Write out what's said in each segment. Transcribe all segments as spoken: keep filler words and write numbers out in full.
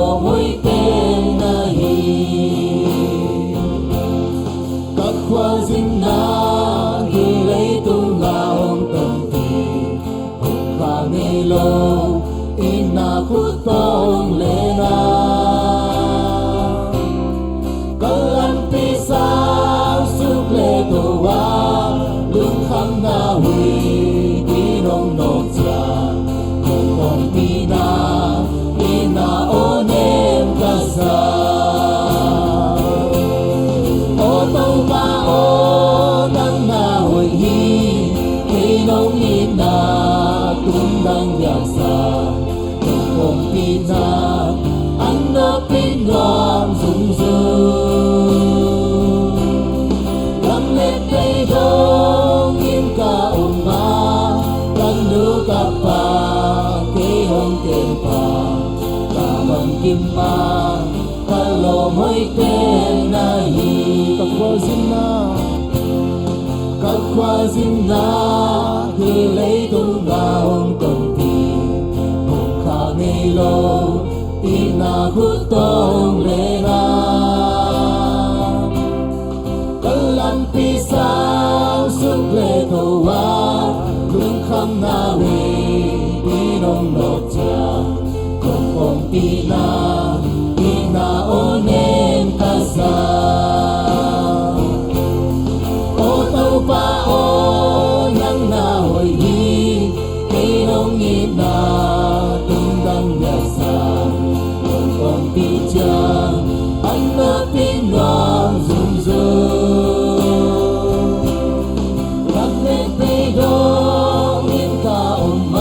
Hoih pen na hi. Ka khualzinna hi leitung a hong tonpi, hong kha ngei lo, i na khut tawng lena. Ka lampi sang suk le to a, lungkhamna hui ki nong nawk ciang, kong kongpina i na aw nem ka sa. Aw Topa aw, nang na hoih hi, kei nong itna tungdang biaksa, kong kongpina an nopin nuam zungzung. Lam le pei dongin ka om a, ka nu ka pa kei hong kem pa, ka bangkim a, ka lawm hoih pen na hi. Ka khualzinna, ka khualzinna hi leitung a hong tonpi, hong kha ngei lo, i na khut tawng lena. Ka lampi sang suk le to a, lungkhamna hui ki nong nawk ciang, kong kongpina i na aw nem ka sa. Aw Topa aw, nang na hoih hi, kei nong itna tungdang biaksa, kong kongpi ciang an nopin nuam zungzung. Lam le pei dongin ka om a,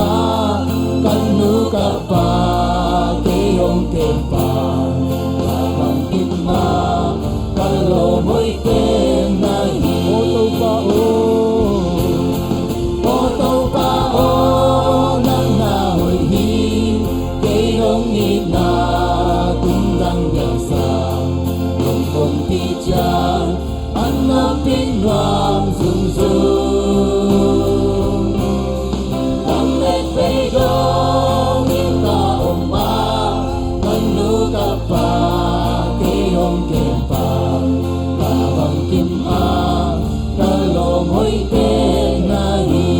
ka nu ka pa kei hong kem pa, ka bangkim a, ka lawm hoih pen na hi. Aw Topa aw, aw Topa aw, nang na hoih hi, kei nong itna tungdang biaksa, kong kongpi ciang an nopin nuam zungzung. Lam le pei dongin ka om a, ka nu ka pa kei hong kem pa, ka bangkim a, ka lawm hoih pen na hi.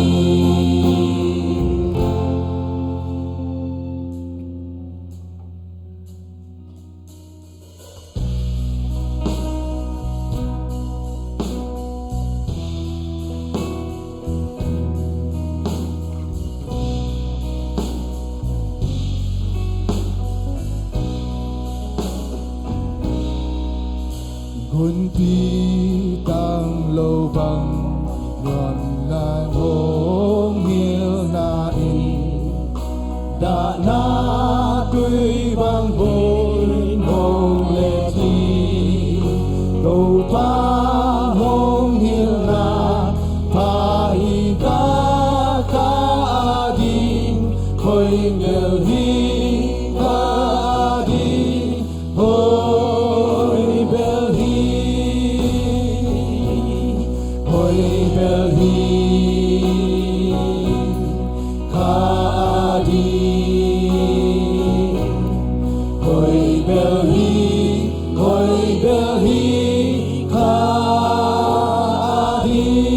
Gunpi tang lo bang nuamna hong hilhna in, dahna tui bang buai mong le thi, Topa hong hilhna pha hi. Ka, ka ading hoih bel hi, ka ading hoih bel hi, hoih bel hi. Ka ading hoih bel hi, hoih bel hi, ka ading.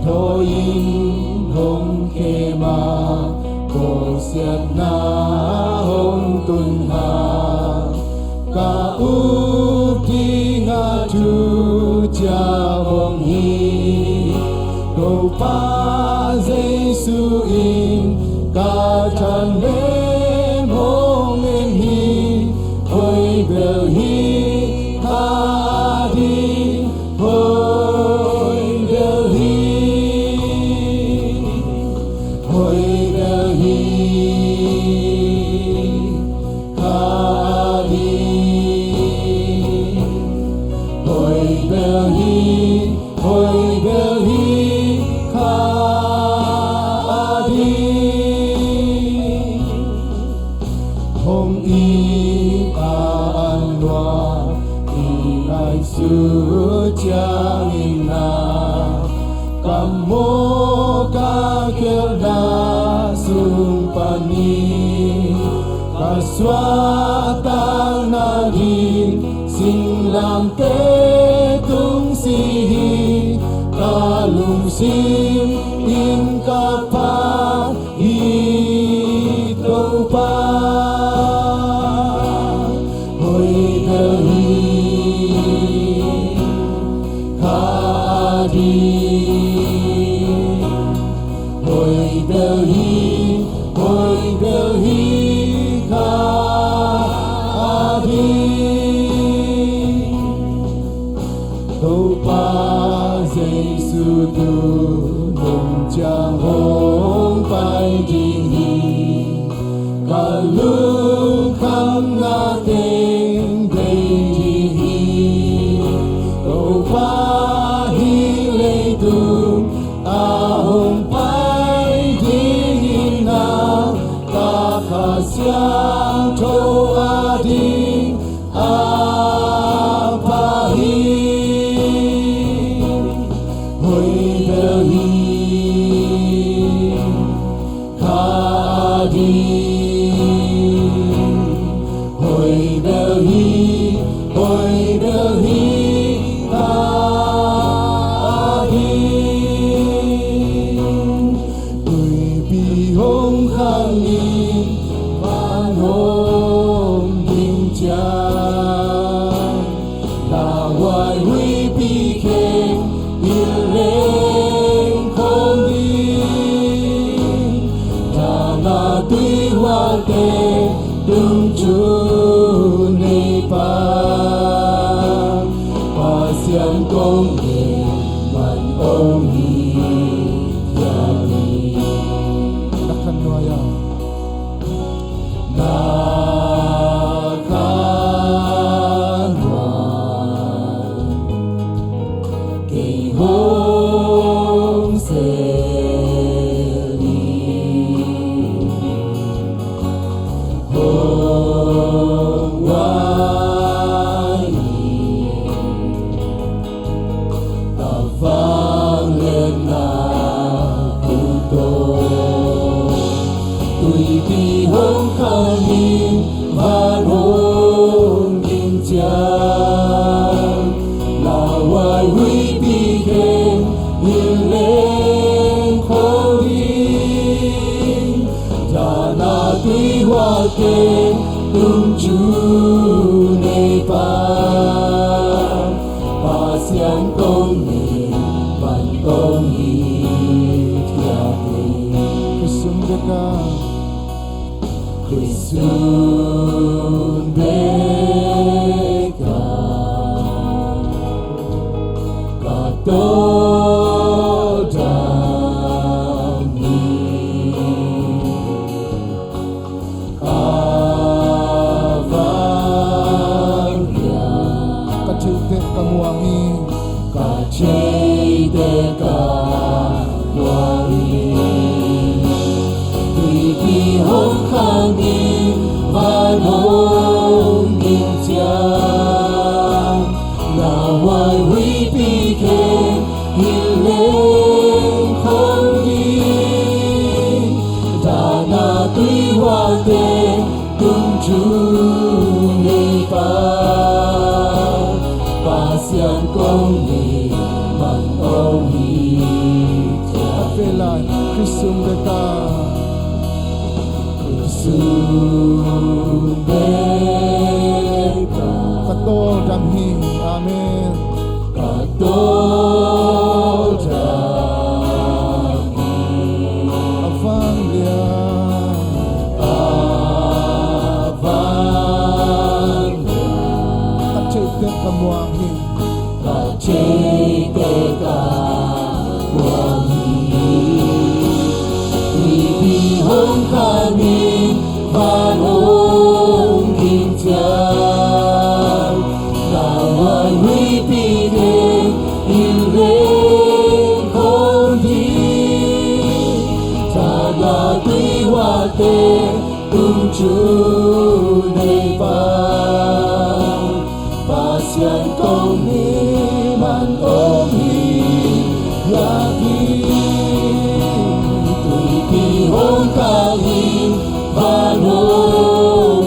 Dawi-in hong kem a, bawlsiatna hong tun a, ka up ding a thu ciah bang hi. Topa Jesu in ka thanem hong en hi, hoih bel hi, ka ading hoih bel hi, hoih bel hi, ka ading hoih bel hi, hoih bel hi, ka ading. Hong it a an lua i ngaihsut ciangin na, ka mawk ka khialhna sung panin Suahtakna ding singlamteh tung si hi. Ka lungsim in ka phat hi Topa. Hoih bel hi ka ding. Hoih bel hi, hoih bel hi ka ding. Topa Jesu tu nong ciang hong pai ding hi. Ka lungkhamna teng bei ding hi. Topa hih leitung a hong pai ding hi na, ka Kha Siangtho a ding a pha hi. Hoih bel hi ka ding. Hoih bel hi, hoih bel hi ka ding. Tuipi hong khang in van hong ging ciang, lauhuai huipi kheng in leng khawm ding. Dahna tuihuate tung cu nei pa, Pasian kong nei man ong hi hiam hi. Na khan nuai a. Na khan nuai. Kei hong sel in, hong huai in, ka vangliatna kong tawh. Tuipi hong khang in, van hong ging ciang, lauhuai huipi kheng in leng khawm ding. Dahna tuihuate tung cu nei pa, Pasian kong nei man kong hi hiam hi. Khrih sung bek a, Khrih sung bek a, ka tawldam hi. A vangliat, ka theih teh ka muang hi. Ka theih teh ka muang hi. Tuipi hong khang in, van hong ging ciang, lauhuai huipi kheng in leng khawm ding. Dahna tuihuate tung cu nei pa, Pasian kong nei man ong hi hiam. Ka pe lai, Khrih sung bek a, Khrih sung bek a, ka tawldam hi. Amen. Ka tawldam hi. A vangliat, a vangliat, ka theih teh ka muang hi. Ka theih teh ka muang hi. Tuipi hong khang in, van hong ging ciang, lauhuai huipi kheng in leng khawm ding. Dahna tuihuate tung cu nei pa, Pasian kong nei man ong hi hiam hi. Tuipi hong khang in, van hong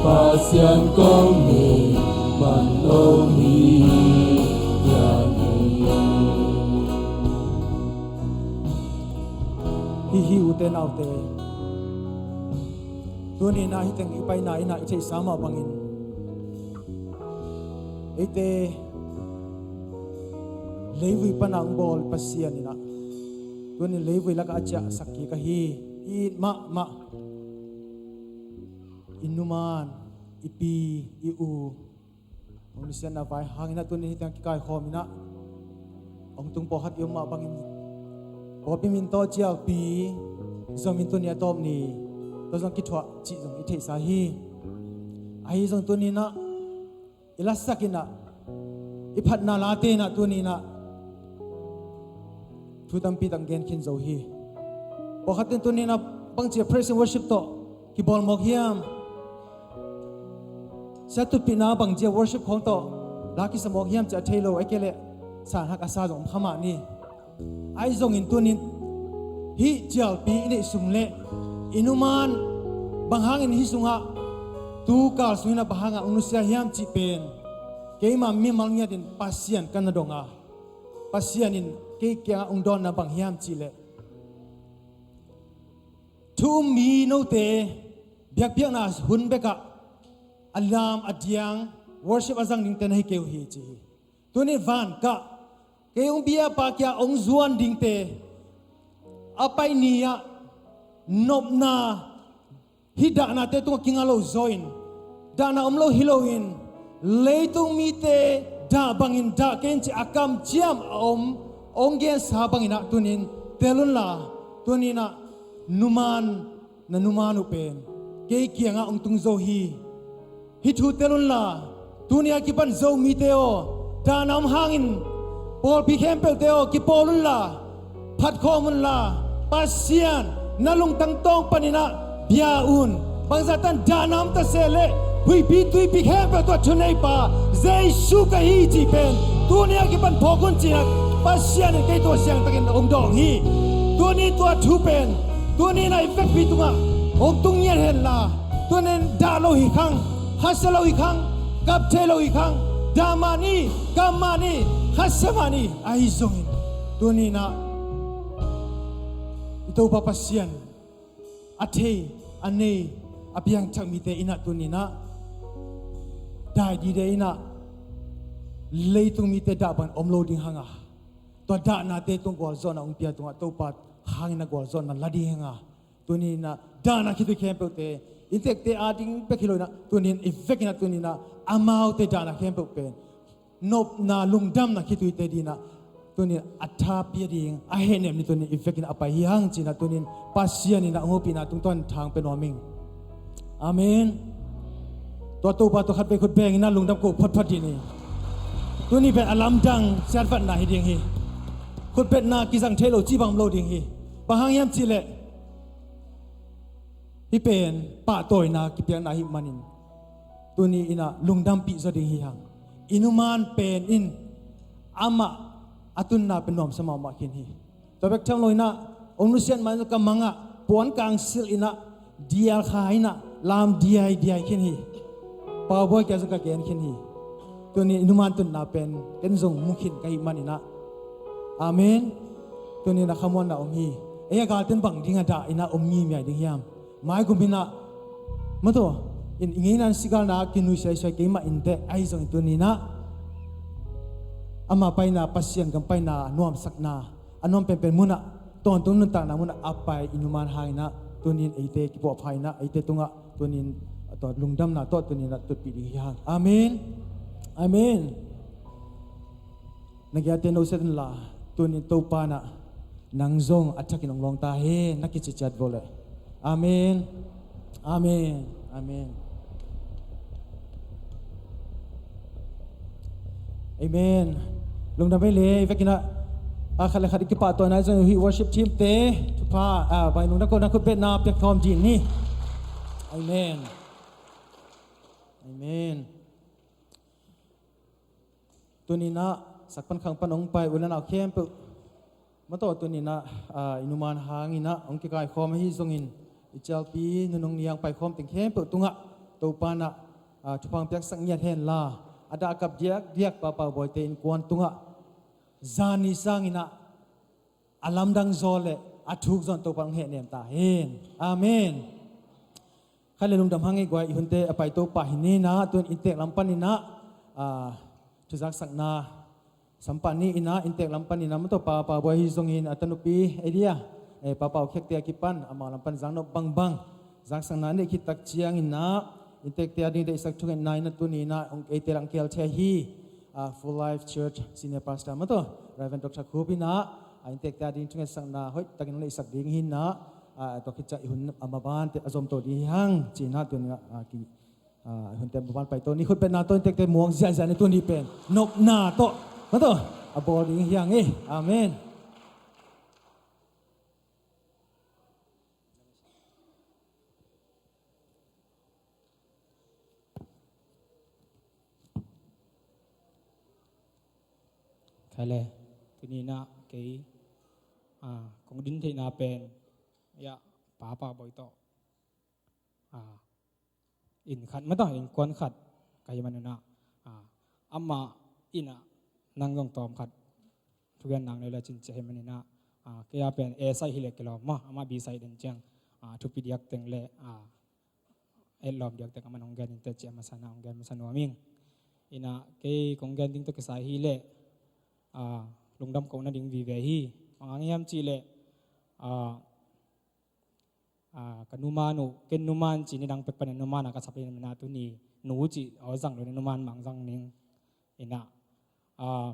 Pasian kong nei man lo hi. Hi hi, ute naute. Tuni-in ah hih teng i paina in ah i theihsa mah bangin eite leivui pan a hong bawl Pasian in ah tuni-in leivui lakah a ciahsak kik ahi i it mahmah i numan, i pi, i u hong nusiatna vai hangin ah tuni-in hih teng kikaikhawm in ah hong tung pawlkhat i om mah bangin pawlpi min tawh cialpi zomin tuni a tawp ni tawh zong kithuah cih zong i theihsa hi. Ahi zong tuni-in ah i lasak in ah i phatna late in ah tuni-in ah thu tampi tak gen khin zo hi. Pawlkhat in tuni-in ah bangci a praise and worship tawh kibawl mawk hiam, sia tutpihna bangci a worship khawng tawh la kisa mawk hiam ci a thei lo, a kei leh sanhak a sa zong om kha mah ni. Ahi zongin tuni-in hih cialpi i neih sung le i numan bang hangin hih sungah tu kal sungin ah bang hangah hong nusia hiam cih pen keima mimal ngiatin Pasian ka na dong a, Pasian in kei kiangah hong dawnna bang hiam cih leh thu um mi note biakpiakna hun bekah a lam a diang worship a zang dingte na hi kei uh hi ci hi. Tuni van kah kei hong biapa kia hong zuan dingte a pai ni-ah nopna hih dahnate tungah kinga lo zaw in dahna om lo hi loin leitung mite dah bangin dah kei in ci a kamciam a om hong gensa bangin ah tuni-in tel unla, tuni-in ah numan na numan uh pen kei kiangah hong tung zo hi. Hih thu tel unla, tuni a kipan Zomite aw, dahna om hangin pawlpi khempeuhte aw, kipawl unla, phatkhawm unla, Pasian na lungtang tawng panin ah bia un. Bangzah tan dahna om ta seh leh huihpi tuipi khempeuh tua thuneipa Jesu ka hi cih pen tuni a kipan phawk un ci-in ah Pasian in kei tua siangtakin hong dawng hi. Tuni tua thu pen tuni-in ah i vekpi tungah hong tung ngiat henla, tuni-in dah lo hi khang, khasia lo hi khang, kap thei lo hi khang, dah mah ni, kap mah ni, khasia mah ni. Ahi zongin tuni-in ah i Topa Pasian a thei, a nei, a piangthak mite in ah tuni-in ah dai dide in ah leitung mite dah bang om lo ding hang a, tua dahnate tung gualzawhna hong pia tungah Topa hangin a gualzawhna la ding hang a, tuni-in ah dahna khitui khempeuhte inntekte ading bek hi loin ah tuni-in i vekin ah tuni-in ah amaute dahna khempeuh pen nopna lungdamna khituite dingin ah tuni-in a tha pia ding a hehnem ni tuni-in i vekin a pai hi hang ci-in ah tuni-in Pasian in ah hong hopihna tungtawn thang pia nuam ing. Amen. Tua Topa tua khat vei khut bengin ah lungdam ko photphot dih ni. Tuni pen a lamdang siatvatna hi ding hi. Khutbetna kizang thei lo cih bang om lo ding hi. Bang hang hiam cih leh hih pen pahtawina kipiakna ahih manin tuni-in ah lungdampih zaw ding hi hang. I numan pen in amah a tunna pen nuamsa mahmah khin hi. Tua bek tham loin ah hong nusiat mah in ka mangah puan kangsilh in ah dial kha in ah lam diaidiai khin hi. Paubawi kia zong ka gen khin hi. Tuni i numan tunna pen ken zong mu khin ka hih manin ah, amen, tuni-in ah khamuanna om hi. Ei a galten bang ding a dah in ah om ngimngiai ding hiam? Maigum in ah mato in i ngeina in sigalna ah kinuisiaisiai kei mah inteh, ahi zongin tuni-in ah ama paina, Pasian gam paina nuamsakna a nuam penpen munah, tawntung nuntakna munah a pai i numan hangin ah tuni-in eite kipuahpha in ah eite tungah tuni-in tua lungdamna tawh tuni-in ah tutpih ding hi hang. Amen. Amen. Na giate no set unla, tuni-in Topa in ah nang zong a thakin hong lawng ta hen, na kici ciat vua leh. Amen. Amen. Amen. Amen. Lungdam ei le, i vekin ah a khat le khat i kipahtawina zong hi. Worship team te thupha, ah, bai lungdam ko, na khutbetna piak thawm dih ni. Amen. Amen. Tuni-in ah sak pan khang pan hong pai u le nau khempeuh, mato tuni-in ah, ah, i numan hangin ah hong kikaikhawm ahi zongin I cialpi nunung niang paikhawm teng khempeuh tungah Topa in ah, ah, thupha piaksak ngiat hen la, a dah a kap diakdiak Papa Bawi te innkuan tungah zan ni sangin ah a lamdang zaw le a thuk zaw in Topa hong hehnem ta hen. Amen. Khat le lungdam hang ei guai, i hunte a paito pah hi ni in ah, tun inntek lam panin ah, ah, thuzaksakna sam pah ni in ah, inntek lam panin ah, maw, Papa Bawi hi zongin a tanupi ei dia, eh, Papa uh khiakte a kipan amau lam pan zaknop bangbang zaksakna neih khit tak ciangin ah, inntekte a ding deihsak thungetna in ah tuni in ah hong, eite lang kial thei hi, ah, Full Life Church Senior Pastor, maw, Reverend Doctor Khup in ah, ah, inntekte a ding thungetsakna hoih takin hong neihsak ding hi in ah, ah, tua khit ciang i hun a mabante a zom to ding hi hang ci in ah tuni in ah, ah, ki, ah, i hunte a maban paito ni. Khutbetna tawh inntekte muang ziahziah ni, tuni pen nopna tawh, maw, a bawl ding hi hang ei. Amen. Kha le, tuni in ah kei, ah, kong din theihna pen, ya, Papa Bawi tawh, ah, inn khat, maw, innkuan khat ka hih manin ah, ah, amah in ah nang zong tawm khat thugen nang le le cin ci a hih manin ah, ah, kei a pen A side hi le kilawm, maw, amah B side den ciang, ah, thupi diak teng le, ah, etlawm diak teng aman hong gen in teh ci a masa in ah hong gen masa nuam ing. In ah kei kong gen ding tawh kisai hi leh, ah, lungdam kohna ding vive hi. Bang hang hiam cih leh, ah, ah, ka numan uh, ken numan ci ni dang pek panin numan a ka sap hi manin ah tuni nu ci aw zang lo ni, numan mang zang ning. In ah, ah,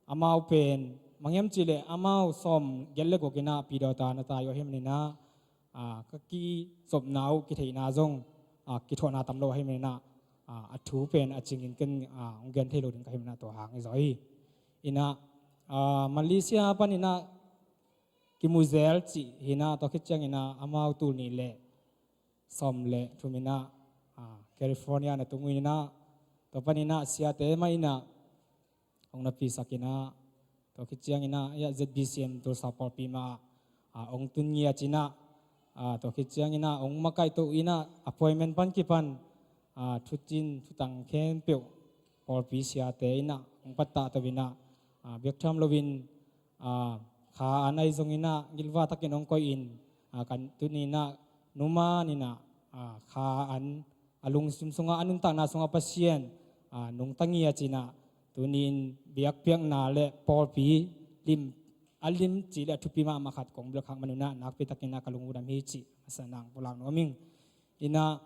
amau pen bang hiam cih leh amau sawm giat le guk in ah Pidawta na tai uh a hih manin ah, ah, ka kizopna uh kitheihna zong, ah, kithuahna tam lo a hih manin ah, ah, a thu pen a cingin ken, ah, hong gen thei lo ding ka hih manin ah tua hang hi zaw hi. In ah, ah, Malaysia panin ah kimu zel cih hi in ah, tua khit ciangin ah amau tul nih le sawm le thum in ah, ah, California na tung uh in ah, tua panin ah siate mah in ah hong napisak in ah, tua khit ciangin ah, ya, Z B C M Tulsa pawlpi mah, ah, hong tun ngiat in ah, ah, tua khit ciangin ah hong makaihto in ah, appointment pan kipan, ah, thucin thutang khempeuh pawlpi siate in ah hong pattah to in ah, ah, biaktham loin, ah, Kha An ahi zongin ah gilva takin hong koih in, ah, kan tuni in ah numan in ah, ah, Kha An a lungsim sungah, a nuntakna sungah Pasian, ah, nungta ngiat in ah tuni in biakpiakna le pawlpi lim, a lim cih le a thupi mahmah khat kong belkhak manin ah nakpi takin ah ka lung uh dam hi cih masa in ah hong pulak nuam ing. In ah,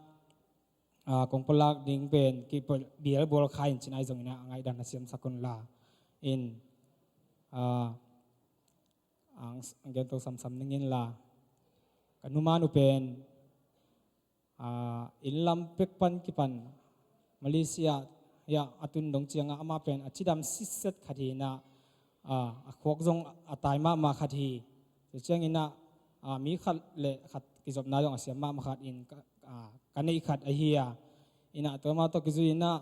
ah, kong pulak ding pen ki pul-, bial bawl kha in ci-in ahi zongin ah a ngaihdan na siamsak un la. In, ah, ang s-, ang gen to samsam ning in la. Ka numan uh pen, ah, inn lam pek pan kipan Malaysia, ya, a tun dong ciangah amah pen a cidam sitset khat hi in ah, ah, a khuak zong a tai mahmah khat hi. Tua ciangin ah, ah, mi khat le khat kizopna zong a siam mahmah khat in ka, ah, ka neih khat ahi a. In ah tua mah tawh kizui in ah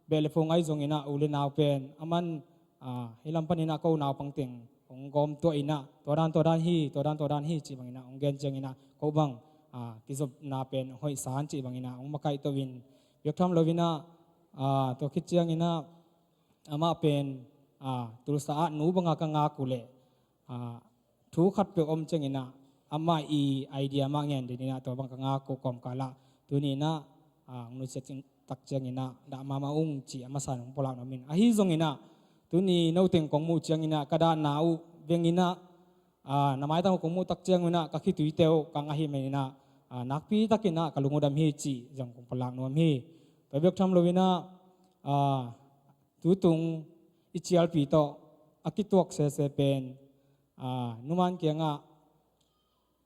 beh le phung ahi zongin ah u le nau pen aman, ah, hih lam panin ah ko naupang teng hong gawm tuah in ah, tua dan, tua dan hi, tua dan, tua dan hi cih bangin ah hong gen ciangin ah ko bang, ah, kizopna pen hoih san cih bangin ah hong makaihto in, biaktham loin ah, ah, tua khit ciangin ah amah pen, ah, Tulsa ah nu banga ka ngak uh leh, ah, thu khatpeuh om ciangin ah amah i idea mah ngen den in ah tua bang ka ngak uh kawmkal ah tuni in ah, ah, hong nusiat tak ciangin ah dah mahmah ung cih a masa in hong pulak nuam in. Ahi zongin ah tuni no teng kong muh ciangin ah ka dahna uh veng in ah, ah, na maitang uh kong muh tak ciangin ah ka khitui teuh kang ahi manin ah, ah, nakpi takin ah ka lung uh dam hi cih zong kong pulak nuam hi. Tua bek tham loin ah, ah, tutung i cialpi tawh a kituak sese pen, ah, numan kiangah,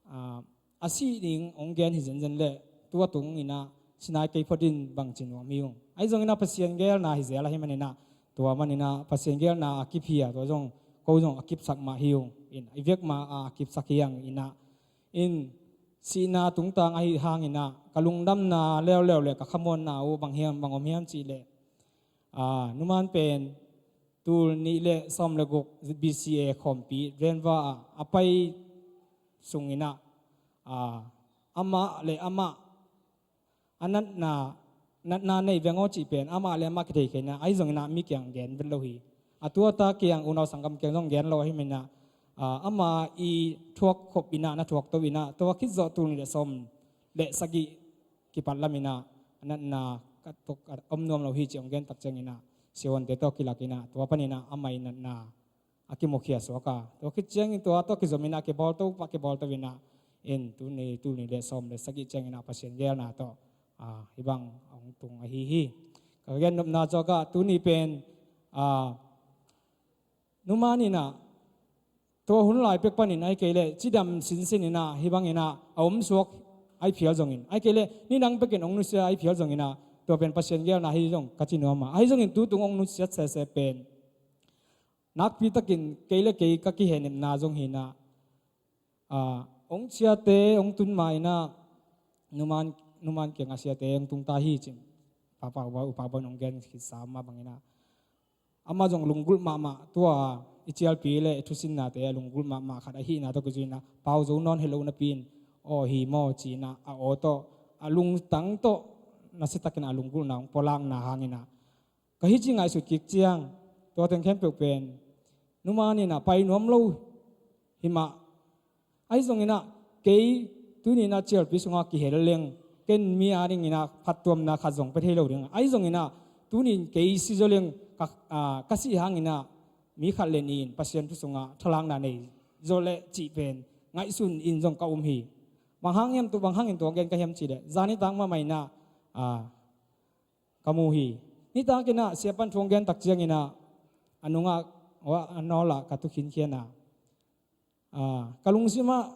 ah, a sih ding hong gen hi zenzen leh tua tung in ah sinai kei phot in bang ci nuam hi ung. Ahi zongin ah Pasian geelna hi zel ahi manin ah, tua manin ah Pasian geelna a kip hi a, tua zong ko zong a kipsak mah hi ung. In i vek ma a kipsak hi ang in ah, in sihna tungtang ahi hangin ah ka lungdamna leuleu le ka khamuanna uh bang hiam, bang om hiam cih leh, ah, numan pen tul nih le sawm le guk Z B C A khawmpi Denver ah a pai sungin ah, ah, amah le amah a natna, natna nei veng aw cih pen amah le amah kithei khe ina, ahi zongin ah mi kiang gen vet lo hi. A tua ta kiang, unau sanggam kiang zong gen lo ahi manin ah, ah, ama i thuak khop ina, na thuak to ina, tua khit zawh tul nih le sawm le sagih kipat lam ina a natna ka tok a om nuam lo hi ci hong gen tak ciangin ah, siavuante tawh kilak ina, tua panin ah ama i natna a kimukhia suak a, tua khit ciangin tua tawh kizom ina kibawl to pah, kibawl to ina, in tul nih, tul nih le sawm le sagih ciangin ah Pasian geelna tawh, ah, hih bang hong tung ahi hi. Ka gen nopna zawk ah, tuni pen, ah, numan ina tua hun lai pek panin, ahih kei leh cidam sinsin ina hih bang ina a om suak ahi phial zongin, ahih kei leh nidang pekin hong nusia ahi phial zongin ah, tua pen Pasian geelna hi zong ka ci nuam a, ahi zongin tutung hong nusiat sese pen nakpi takin kei le kei ka kihehnepna zong hi ina, ah, hong ciate hong tun ma ina, numan, numan kiang a siate hong tung ta hi ci-in Papa Upa, Upa Bon hong gen khitsa mah bang ina, amah zong lunggulh mahmah, tua i cialpi le i thusinnate a lunggulh mahmah khat ahihna tawh kizui ina, pau zo nawn hi lo napi in, aw hi maw ci ina, a aw tawh, a lungtang tawh nasia takin a lunggulhna hong pulakna hang ina, ka hih ci ngaihsut kik ciang, tua teng khempeuh pen numan ina pai nuam lo hi mah. Ahi zongin ah kei tuni ina cialpi sungah kihel leng, ken mi a dingin ah phattuamna khat zong pia thei lo ding. Ahi zongin ah tuni in kei si zaw leng ka, ah, ka sih hangin ah mi khat le nih in Pasian thu sungah thalakna nei zaw leh cih pen ngaihsun in zong ka um hi. Bang hang hiam tu, bang hangin tua gen ka hiam cih leh, zan nitak mahmah ina, ah, ka mu hi. Nitak ina siapa'n thu hong gen tak ciangin ah, a nungah, a nawl ah ka tu khinkhian a, ah, ka lungsim ah,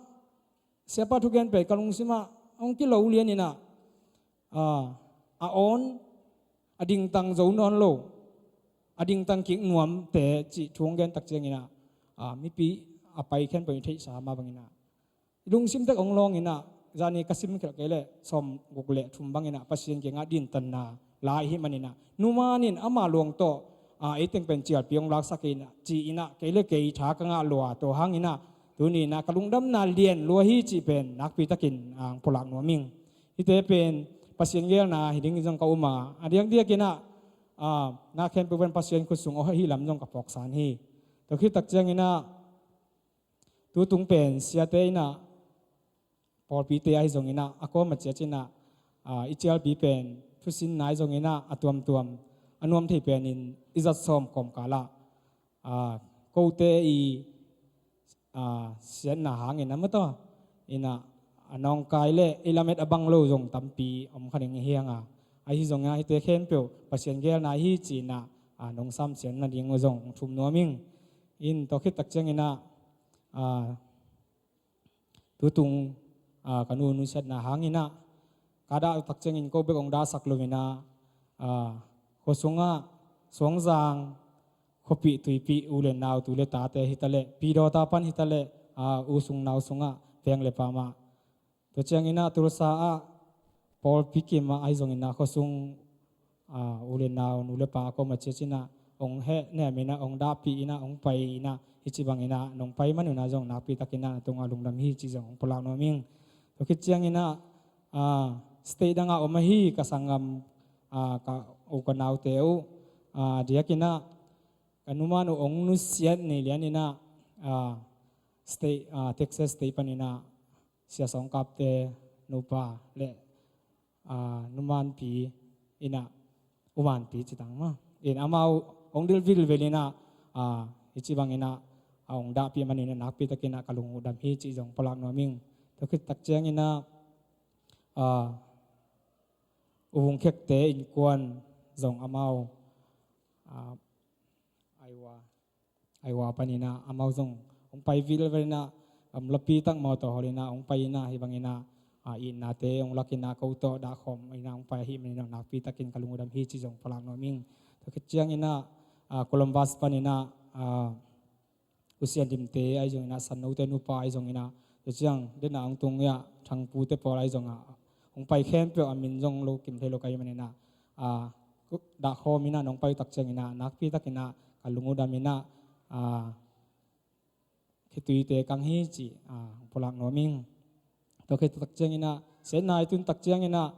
siapa thugen pen ka lungsim ah hong kilo lian ina, ah, a awn, a dingtang zo nawn lo, a dingtang kik nuamte cih thu hong gen tak ciangin ah, ah, mipi a pai khempeuh in theihsa mah bang ina, i lungsim tek hong lawng ina, zani ka sim khelh kei leh sawmguk le thum bang ina Pasian kiangah dintanna la ahih man ina, numan in ama luang tawh, ah, ei teng pen cialpi hong laksak ina, ci ina, kei le kei tha ka ngah lua, tua hang ina tuni ina ka lungdamna lian lua hi cih pen nakpi takin, ah, hong pulak nuam ing. Hihte pen Pasian geelna hi ding zong ka um a, a diakdiak ina, ah, na khempeuh pen Pasian khut sung ahi lam zong ka phawksan hi. Tua khit tak ciangin ah, tutung pen siate ina, pawlpite ahi zongin ah, a kawm a ciat ina, ah, i cialpi pen thusinna ahi zongin ah, a tuamtuam, a nuam thei penin i zat sawm kawmkal ah, ah, kote i, ah, siatna hangin a mataw ina, a nawngkai le i lamet a bang lo zong tampi om kha ding hi hang a, ahi zongin ah hihte khempeuh Pasian geelna hi ci ina, ah, nong samsiat nading uh zong thum nuam ing. In tua khit tak ciangin ah, ah, tutung, ah, ka nu nusiatna hangin ah, ka dah tak ciangin ko bek hong dahsak lo ina, ah, khua sungah, Suangzang khuapih tuipih u le nau, tu le tate hi ta leh, Pidawta pan hi ta leh, ah, u sung nau sungah, veng le pam ah, tua ciangin ah Tulsa ah, pawlpi kim ah ahi zongin ah khua sung, ah, u le nau, nu le pa a kawm a ciat ina hong hehnem ina, hong dahpih ina, hong pai ina, hih ci bang ina nong pai man un ah zong nakpi takin ah na tungah lungdam hi ci zong hong pulak nuam ing. Tua khit ciangin ah, ah, state dang ah om ahi ka sanggam, ah, ka u ka naute uh, ah, diakin ah ka numan uh hong nusiat ni lian ina, ah, state, ah, Texas state pan ina Sia Sawngkapte nupa le, ah, numanpi ina, umanpi ci tang maw, in amau hong dil vilvel ina, ah, hih ci bang ina, ah, hong dahpih man ina nakpi takin ah ka lung uh dam hi ci zong pulak nuam ing. Tua khit tak ciangin ah, ah, U Vung Khekte innkuan zong amau, ah, Iowa, Iowa pan ina amau zong hong pai vilvel ina, um, lapi tak mau tawh hol ina hong pai ina, hih bang ina, ah, itnate hong lak ina ko tawh dahkhawm ina hong pai ahih man ina nakpi takin ka lung uh dam hi ci zong pulak nuam ing. Tua khit ciangin ah, ah, Columbus pan ina, ah, U Sian Limte ahi zong ina, Sannote nupa ahi zong ina, tua ciang den a hong tung ia Thangpute pawl ahi zong a, hong pai khempeuh a min zong lo kim thei lo ka hih man ina, ah, dahkhawm ina nong pai uh tak ciangin ah nakpi takin ah ka lung uh dam ina, ah, khituite kang hi ci, ah, pulak nuam ing. Tua khit tak ciangin ah, siatna i tun tak ciangin ah,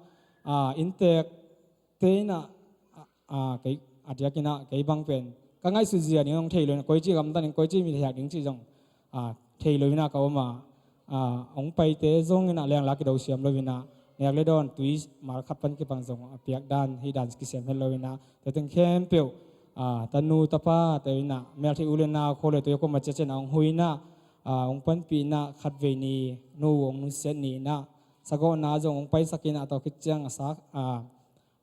ah, innteekte in ah, ah, ah, kei, a diakin ah, kei bang pen ka ngaihsut zia ding hong thei lo in ah, koici gamta ding, koici mi thei ding cih zong, ah, thei lo in ah ka om a, ah, hong paite zong in ah lengla kido siam lo in ah, nek le dawn tui mal khat pan kibang zong a piak dan, hih dan kisiam het lo in ah, tua teng khempeuh, ah, tanu tapa te in ah, meltheih u le nau, khua le tui a kuama ciatciat in ah hong hu in ah, ah, hong panpih in ah, khatvei ni nu hong nusiat ni in ah, sagawhna zong hong paisak in ah, tua khit ciang a sak, ah,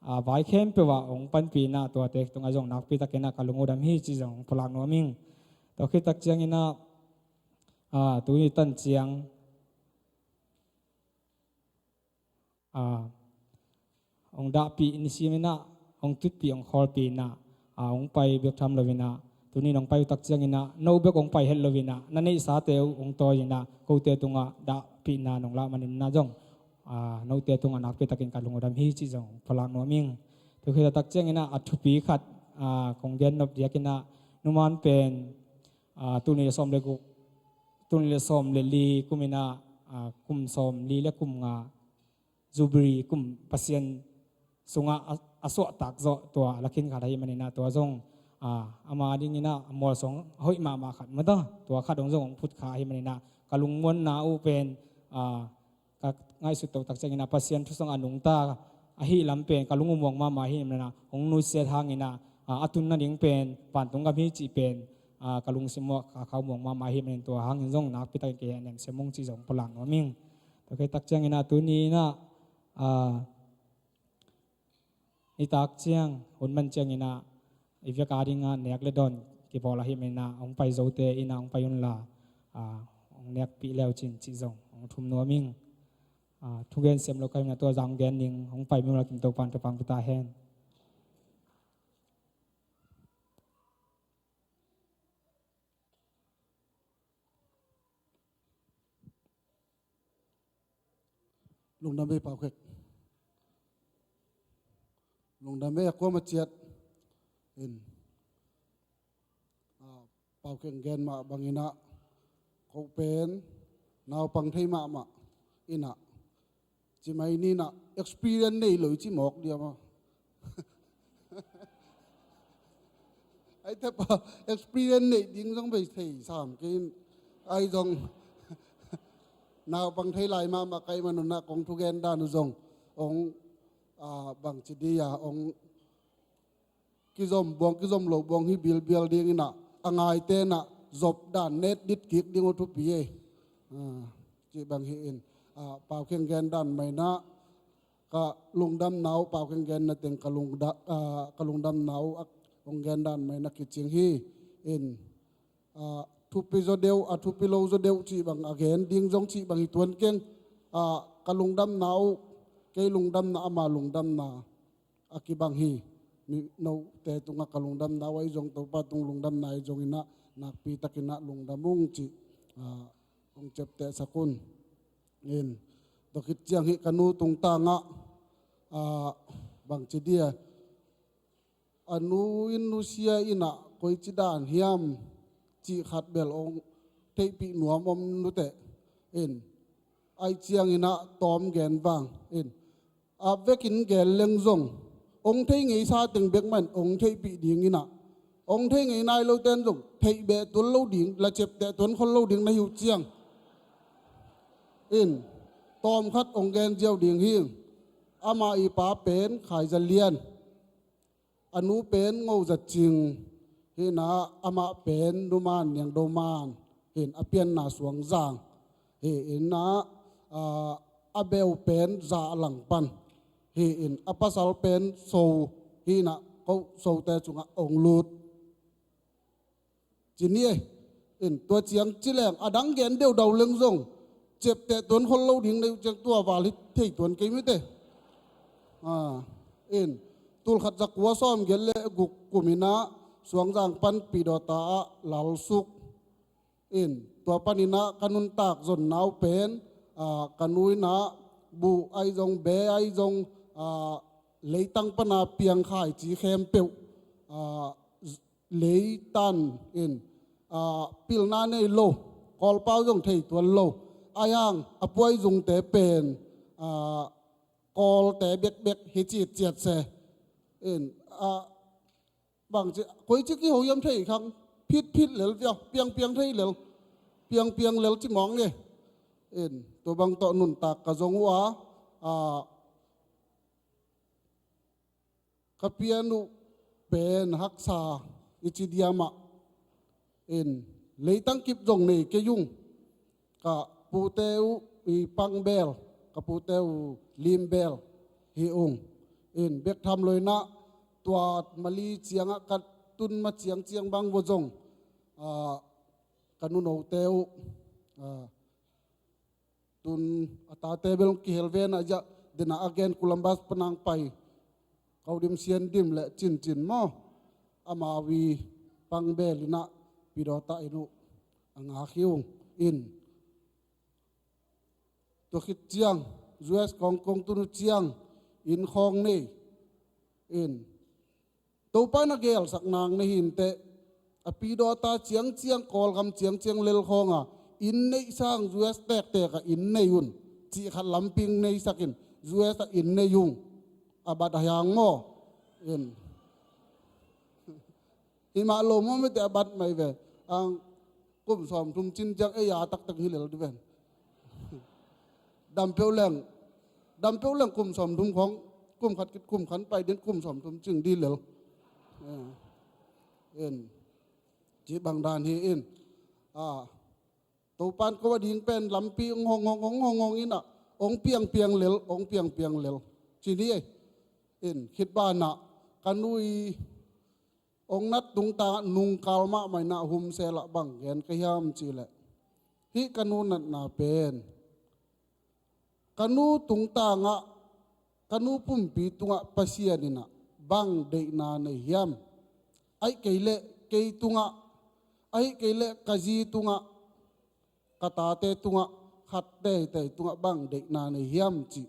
ah, vai khempeuh ah hong panpih in ah, tuate tungah zong nakpi takin ah ka lung uh dam hi cih zong hong pulak nuam ing. Tua khit tak ciangin ah, ah, tuni tan ciang, ah, hong dahpih ni sim in ah, hong tutpih, hong khawlpih in ah, ah, hong pai bek tham lo in ah, tuni in hong pai uh tak ciangin ah, no bek hong pai het lo in ah, na neihsate uh hong tawi in ah, kote tungah dahpihna nong lah manin ah zong, ah, note tungah nakpi takin ka lung uh dam hi cih zong pulak nuam ing. Tua khit tak ciangin ah, a thupi khat, ah, kong gen nop diakin ah, numan pen, ah, tul nih le sawm le guk, tul nih le sawm le li kum in ah, ah, kum sawm li le kum nga, Jubilee kum Pasian sungah a, a suahtak zawh tua la khin khat ahih manin ah, tua zong, ah, ama dingin ah a mualsuang hoih mahmah khat mah ta, tua khat hong zong hong phut kha ahih manin ah, ka lungmuanna uh pen, ah, ka ngaihsut toh tak ciangin ah, Pasian thu sungah a nungta ahih lam pen ka lung uh muang mahmah ahih manin ah, hong nusiat hangin ah, ah, a tun nading pen vantung gam hi cih pen, ah, ka lungsim uh ah ka kha uh muang mahmah ahih manin, tua hangin zong nakpi takin kei a nemsem ung cih zong pulak nuam ing. Tua khit tak ciangin ah, tuni in ah, ah, nitak ciang, hun man ciangin ah, i vek a dingah nek le dawn kibawl ahih manin ah, hong pai zote in ah hong pai unla, ah, hong nekpih le uh cin cih zong hong thum nuam ing. Ah, thugen sem lo ka hih manin ah, tua zah hong gen ning, hong pai mawk leh kim, Topa'n thupha hong pia ta hen. Lungdam ei, Pau Khek. Lungdam ei, a kuama ciat in, ah, Pau Khek gen mah bangin ah, ko pen naupang thei mahmah in ah, ci mai ni in ah, experience nei lo i ci mawk diam a. Ai te pa, experience neih ding zong bei thei sam kei in, ai zong naupang thei lai mahmah ka hih man un ah, kong thugen dan uh zong hong, ah, bangci dia, hong kizom buang, kizom lo buang hi bilbial dingin ah, a ngaite in ah zop dan, net dit kik ding uh thupi ei. Ah, cih bang hi in, ah, Pau Khek gen dan mah in ah, ka lungdamna uh, Pau Khek genna teng ka lungda-, ah, ka lungdamna uh, ah, hong gen dan mah in ah kicing hi in, ah, thupi zaw deuh, a thupi lo zaw deuh cih bang a gen ding zong cih bang hi tuan keng, ah, ka lungdamna uh, kei lungdamna, ama lungdamna a kibang hi. Mi note tungah ka lungdamna uh ahi zong, Topa tung lungdamna ahi zongin ah, nakpi takin ah lungdam ung cih, ah, hong ciaptehsak un. In, tua khit ciang hih ka nu tungtangah, ah, bangci dia, a nu in nusia in ah, koici dan hiam cih khat bel hong theihpih nuam om nuteh in, ai ciangin ah tawm gen vang in, a vekin gen leng zong, hong thei ngeisa teng bek mah in hong theihpih dingin ah, hong thei ngei nai lote in zong theih beh tuan lo ding, la ciapteh tuan khol lo ding na hi uh ciang in, tawm khat hong gen ziau ding hi. Ama i pa pen Khai Za Lian, a nu pen Ngo Za Cing hi in ah, amah pen Nu Man Niang Do Man hi in, a pianna Suangzang hi in ah, ah, a beu pen Za Lang pan hi in, a pasal pen So hi in ah, ko Sote sungah hong lut ci ni ei. In, tua ciang ci leng, a dang gen deuhdau leng zong, ciapteh tuan khol lo ding na hi uh ciang, tua val hi thei tuan kei mite. Ah, in, tul khat za kua sawm giat le guk kum in ah, Suangzang pan Pidawta ah Lalsuk in, tua panin ah ka nuntak zonna uh pen, ah, ka nu in ah buh ahi zong, be ahi zong, ah, leitang pana piang khaici khempeuh, ah, leitan in, ah, pilna nei lo, Kawlpau zong thei tuan lo, a yang a puai zungte pen, ah, kawlte bekbek hi citciat se. In, ah, bangci, koici kiho hiam thei khang, phitphit lel via, piangpiang thei lel, piangpiang lel ci mawng e. In, tua bang tawh nuntak ka zong uh a, ah, ka pian uh pen haksa i ci diamah in, leitang kip zong nei kei ung. Ka pute uh i pangbel, ka pute uh limbel hi ung. In, bek tham loinah tua Mali ciangah ka tun ma ciangciang bang vua zong, ah, ka nunote uh, ah, tun a tate bel kihel ve na ziah, dena a gen Columbus panang pai, Kaudim Siandim le Cincin maw, amau i pangbel inah pidawta in uh a ngak hi ung. In, tua khit ciang, U S kong kong tun uh ciang, inn khawng nei. In, Topa na gelsak nang na hinteh, a pidawta ciangciang, Kawlgam ciangciang lel khawnga inn neih sang U S tektek a inn nei un, cih khat lampi ing neisakin U S a inn nei ung. A bat a hiang maw? In, himah lo maw mete, a bat mai ve. Ang kum sawmthum cin ciang ei a taktak hi lel di ven. Dampeuh leng, dampeuh leng kum sawmthum khawng, kum khat khit kum khat pai din kum sawmthum cing di lel. Eh, in, ci bang dan hi in. Ah, Topan ko a ding pen lampi ong hong hong, ong hong hong inah, ong piangpiang lel, ong piangpiang lel. Ci ni ei. In, khit banah ka nu i ong nat tungtangah nungkal mahmah inah Humsel ah bang gen ka hiam cih leh, hih ka nu natna pen, ka nu tungtangah, ka nu pumpi tungah Pasian inah bang deihna nei hiam? Ahih kei leh kei tungah, ahih kei leh ka zi tungah, ka tate tungah, khat teitei tungah bang deihna nei hiam cih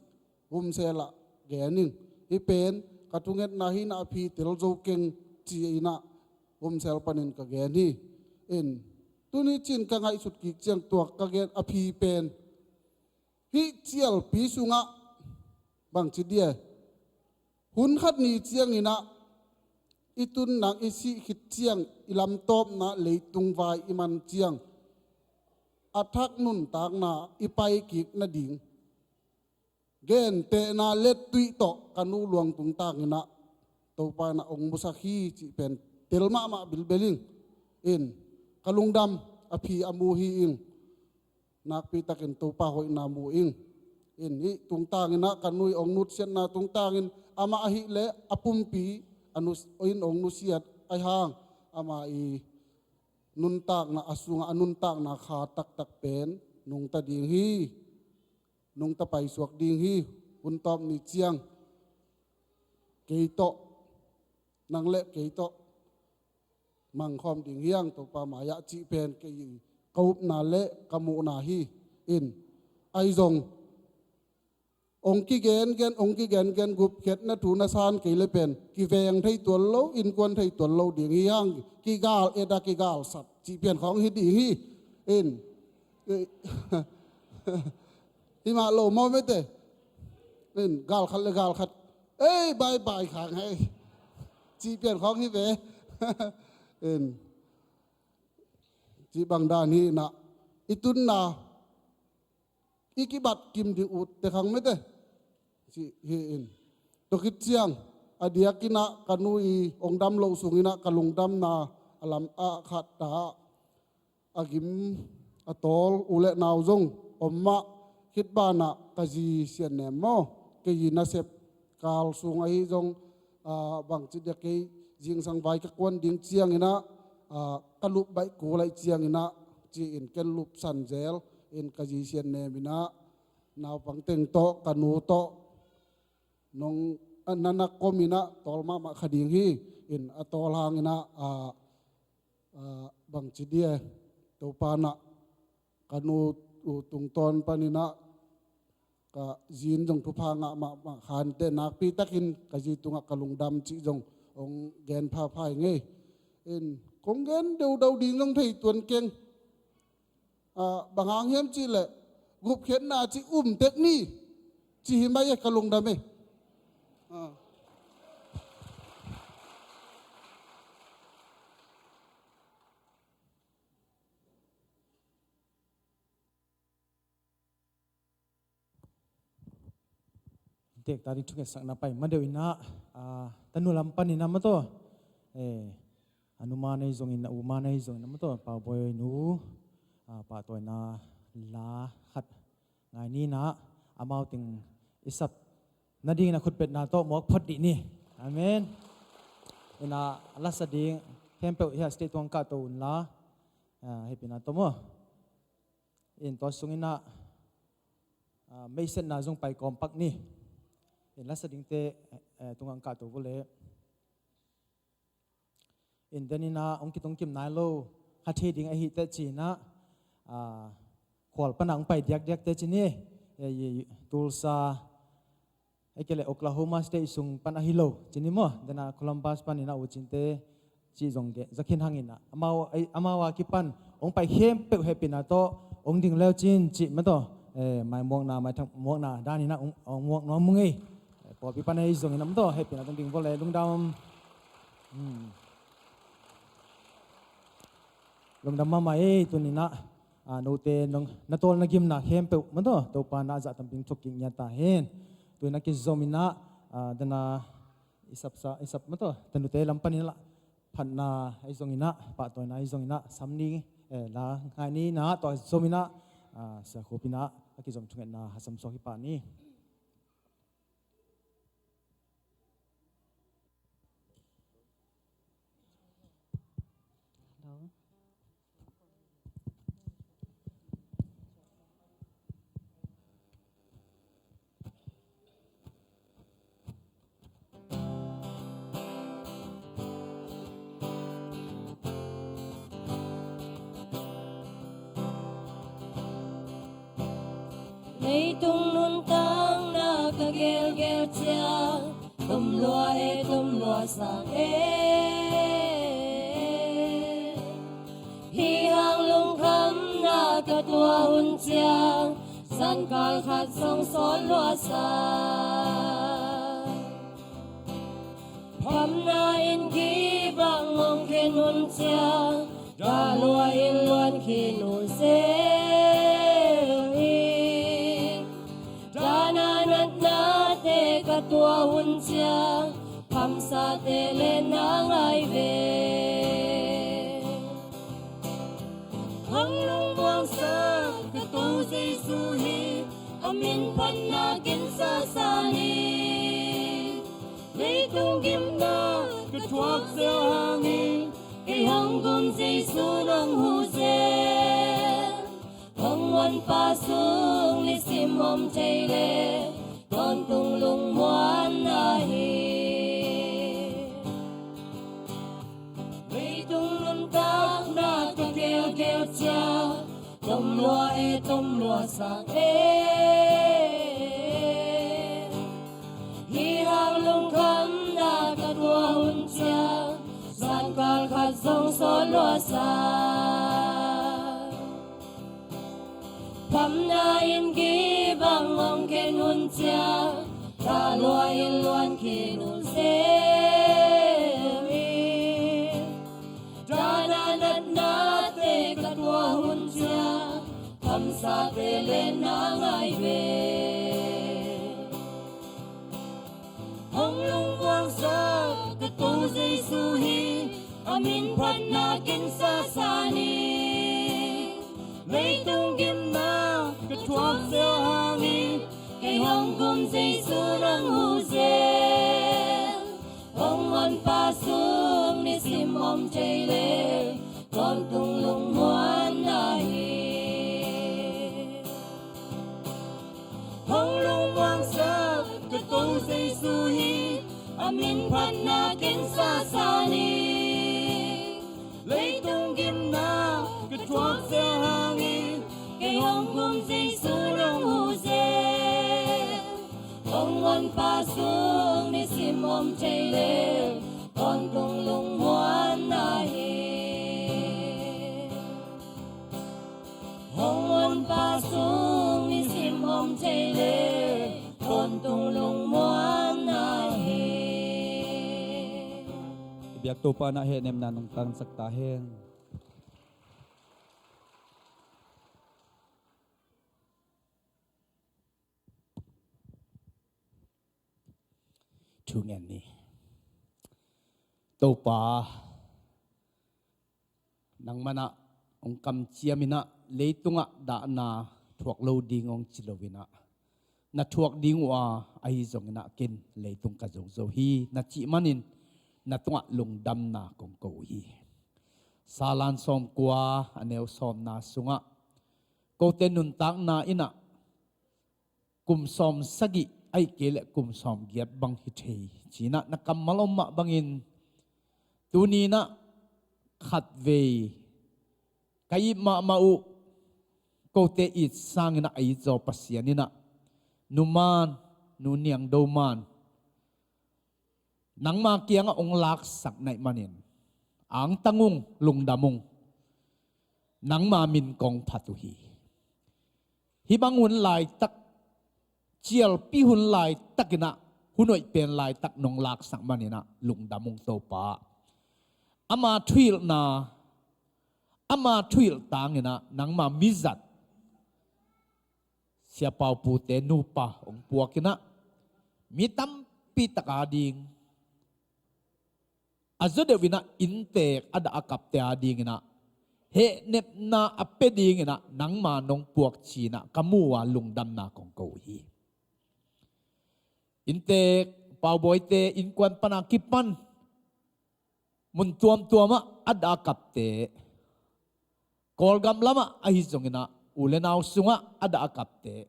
Humsel ah gen ing. Hih pen ka thungetna hi inah a phi tel zo keng ci inah Humsel panin ka gen hi. In, tuni cin ka ngaihsut kik ciang tua ka gen a phi pen, hih cialpi sungah bangci dia, hun khat ni ciang inah i tun nang i sih khit ciang i lamtawpna leitung vai i man ciang a thak nuntakna i pai kik nading gentehna lettui tawh ka nu luang tungtang inah Topa inah ong musak hi cih pen tel mahmah bilbel ing. In, ka lungdam, a phi a mu hi ing. Nakpi takin Topa hoihna mu ing. In, hih tungtang inah ka nu i ong nutsiatna tungtangin amah ahih leh a pumpi a nu in ong nusiat ahi hang, amah i nuntakna a sungah a nuntakna kha taktak pen nungta ding hi. Nungta paisuak ding hi. Hun tawp ni ciang kei tawh, nang le kei tawh mangkhawm ding hi hang Topa mai-ah cih pen kei ka upna le ka muhna hi. In, ahi zong ong kigengen, ong kigengen gupkhiatna thu na san kei le pen kiveng thei tuan lo, innkuan thei tuan lo ding hi hang, kigal et a kigal sat cih pian khawng hi ding hi. In, himah lo maw mete? In, gal khat le gal khat, ei, bye bye khang hei, cih pian khawng hi ve. In, cih bang dan hi inah i tunna i kibat kim ding utte khang mete, cih hi in. Tua khit ciang a diak inah ka nu i ong dam loh sung inah ka lungdamna a lam a khat ta a gim a tawl u le nau zong om mah. Khit banah ka zi Sian Nem maw, kei i nasep kal sung ahi zong, ah, bangci dia kei zingsang vai ka kuan ding ciang inah, ah, ka lup baih kul aih ciang inah ci-in ken lupsan zel in ka zi Sian Nem inah naupang teng tawh ka nu tawh nong, ah, na nak kom inah tawl mahmah kha ding hi. In, a tawl hang inah, ah, ah, bangci dia, Topa inah ka nu tungtawn pan inah ka zi in zong thupha ngah mahmah kha inteh, nakpi takin ka zi tungah ka lungdam cih zong ong gen phapha ing ei. In, kong gen deudau ding zong thei tuan keng. Ah, bang hang hiam cih leh gupkhiatna cih um tek ni, ci hi mai e, ka lungdam e. Ah. Tek ta ding thungetsakna pai ma deuh in ah, ah, tanu lam panin ah maw taw. Eh, a nu ma nei zongin, a u ma nei zongin ah maw taw, Pau Bawi nu, ah, pahtawina la khat ngai ni in ah, amau teng i sap nadingin a khutbetna tawh muak phot dih ni. Amen. In ah, a lasa ding khempeuh hiah stage tungah kah to un la, ah, hehpihna tawh maw. In tua sungin ah, ah, meisetna zong pai kawm pak ni. In lasa dingte, eh, tungah kah to vua leh. In den in ah hong kitungkim nai lo, kha thei ding ahih teh ci in ah, ah, khual pan ah hong pai diakdiakte ci ni. Eh, Tulsa, ahih kei leh Oklahoma State sung pan ahi lo ci ni maw. Den ah Columbus panin ah u cinte cih zong gen, za khin hang in ah, amau, amau a kipan hong pai khempeuh hehpihna tawh hong ding le uh cin cih maw taw. Eh, maimuakna, maithang muakna dan in ah hong, hong muak nuam ung ei. Eh, pawlpi pan ahi zongin ah maw taw, hehpihna tawh hong ding vua leh, lungdam. Hmm. Lungdam mahmah ei. Tuni in ah, ah, note nong, na tawl na gimna khempeuh maw taw, Topa in ah a zah tampi thuk kik ngiat ta hen. Tuni in ah kizom in ah, ah, den ah i sapsa, i sap maw taw, tanute lam panin ah la phatna ahi zongin ah, pahtawina ahi zongin ah, sam ni, eh, la ngai ni in ah, tua zom in ah, ah, Sia Khup in ah a kizom thungetna a sam suak hi pah ni. Leitung nuntakna ka gelgel ciang, tom lua e, tom lua sak e. Hih hang lungkhamna ka tuah hun ciang, zankawl khat zong sawt lua sak. Phamna in kibang hong khen hun ciang, dah lua in luan khin uh zel hi. Dahna natnate ka tuah hun ciang, phamsate le na ngai ve. Hong lungmuangsak ka Topa Jesu hi, a min phatna ken sasa ni. Leitung gimna ka thuak zel hangin, kei hong gum Jesu nong huh zel. Hong Honpa sung nisim om thei le, tawntung lungmuanna hi. Leitung nuntakna ka gelgel ciang, tom lua e, tom lua sak e. Hih hang lungkhamna ka tuah hun ciang, zankawl khat zong sawt lua sak. Phamna in kibang hong khen hun ciang, dah lua in luan khin uh zel hi. Dahna natnate ka tuah hun ciang, phamsate le na ngai ve. Hong lungmuangsak ka Topa Jesu hi, a min phatna ken sasa ni. Leitung gimna ka thuak zel hangin, kei hong gum Jesu nong huh zel. Hong Honpa sung nisim om thei le, tawntung lungmuanna hi. Hong lungmuangsak ka Topa Jesu hi, a min phatna ken sasa ni. Leitung gimna ka thuak zel hangin, kei hong gum Jesu nong huh zel. Hong Honpa sung nisim om thei le, tawntung lungmuanna hi. Hong Honpa sung ni Lunglung muanna hi. I biak Topa na hehnemna nong tangsak ta hen. Thu ngen ni. Topa, nangmah in ah hong kamciam in ah, leitungah dahna thuak lo ding hong ci lo in ah, na thuak ding uh a, ahi zongin ah ken leitung ka zozo hi, na cih manin na tungah lungdamna kong ko uh hi. Salan sawmkua a neu sawmna sungah, kote nuntakna in ah kum sawm sagih ahih kei leh kum sawm giat bang hi thei ci-in ah na kammal om mah bangin, tuni in ah khatvei ka it mahmah uh, kote it sangin ah a it zaw Pasian in ah, numan, Nu Niang Do Man, nangma kiangah hong laksak na hih manin, angtang ung, lungdam ung. Nangma min kong phat uh hi. Hih bang hun laitak, cialpi hun laitak in ah, hun hoih pen laitak nong laksak manin ah lungdam ung Topa. Ama thuhilhna, ama thuhilh tangin ah nangma mizat Sia Pau Pu te nupa hong puak in ah, mi tampi tak ading, a zaw deuh in ah inntek a dah a kapte ading in ah, hehnepna a pia ding in ah nangma nong puak ci-in ah ka mu uh a, lungdamna kong ko uh hi. Inntek, Pau Bawi te innkuan pan a kipan mun tuamtuam ah a dah a kapte, Kawlgam lamah ahi zongin ah u le nau sungah a dah a kapte,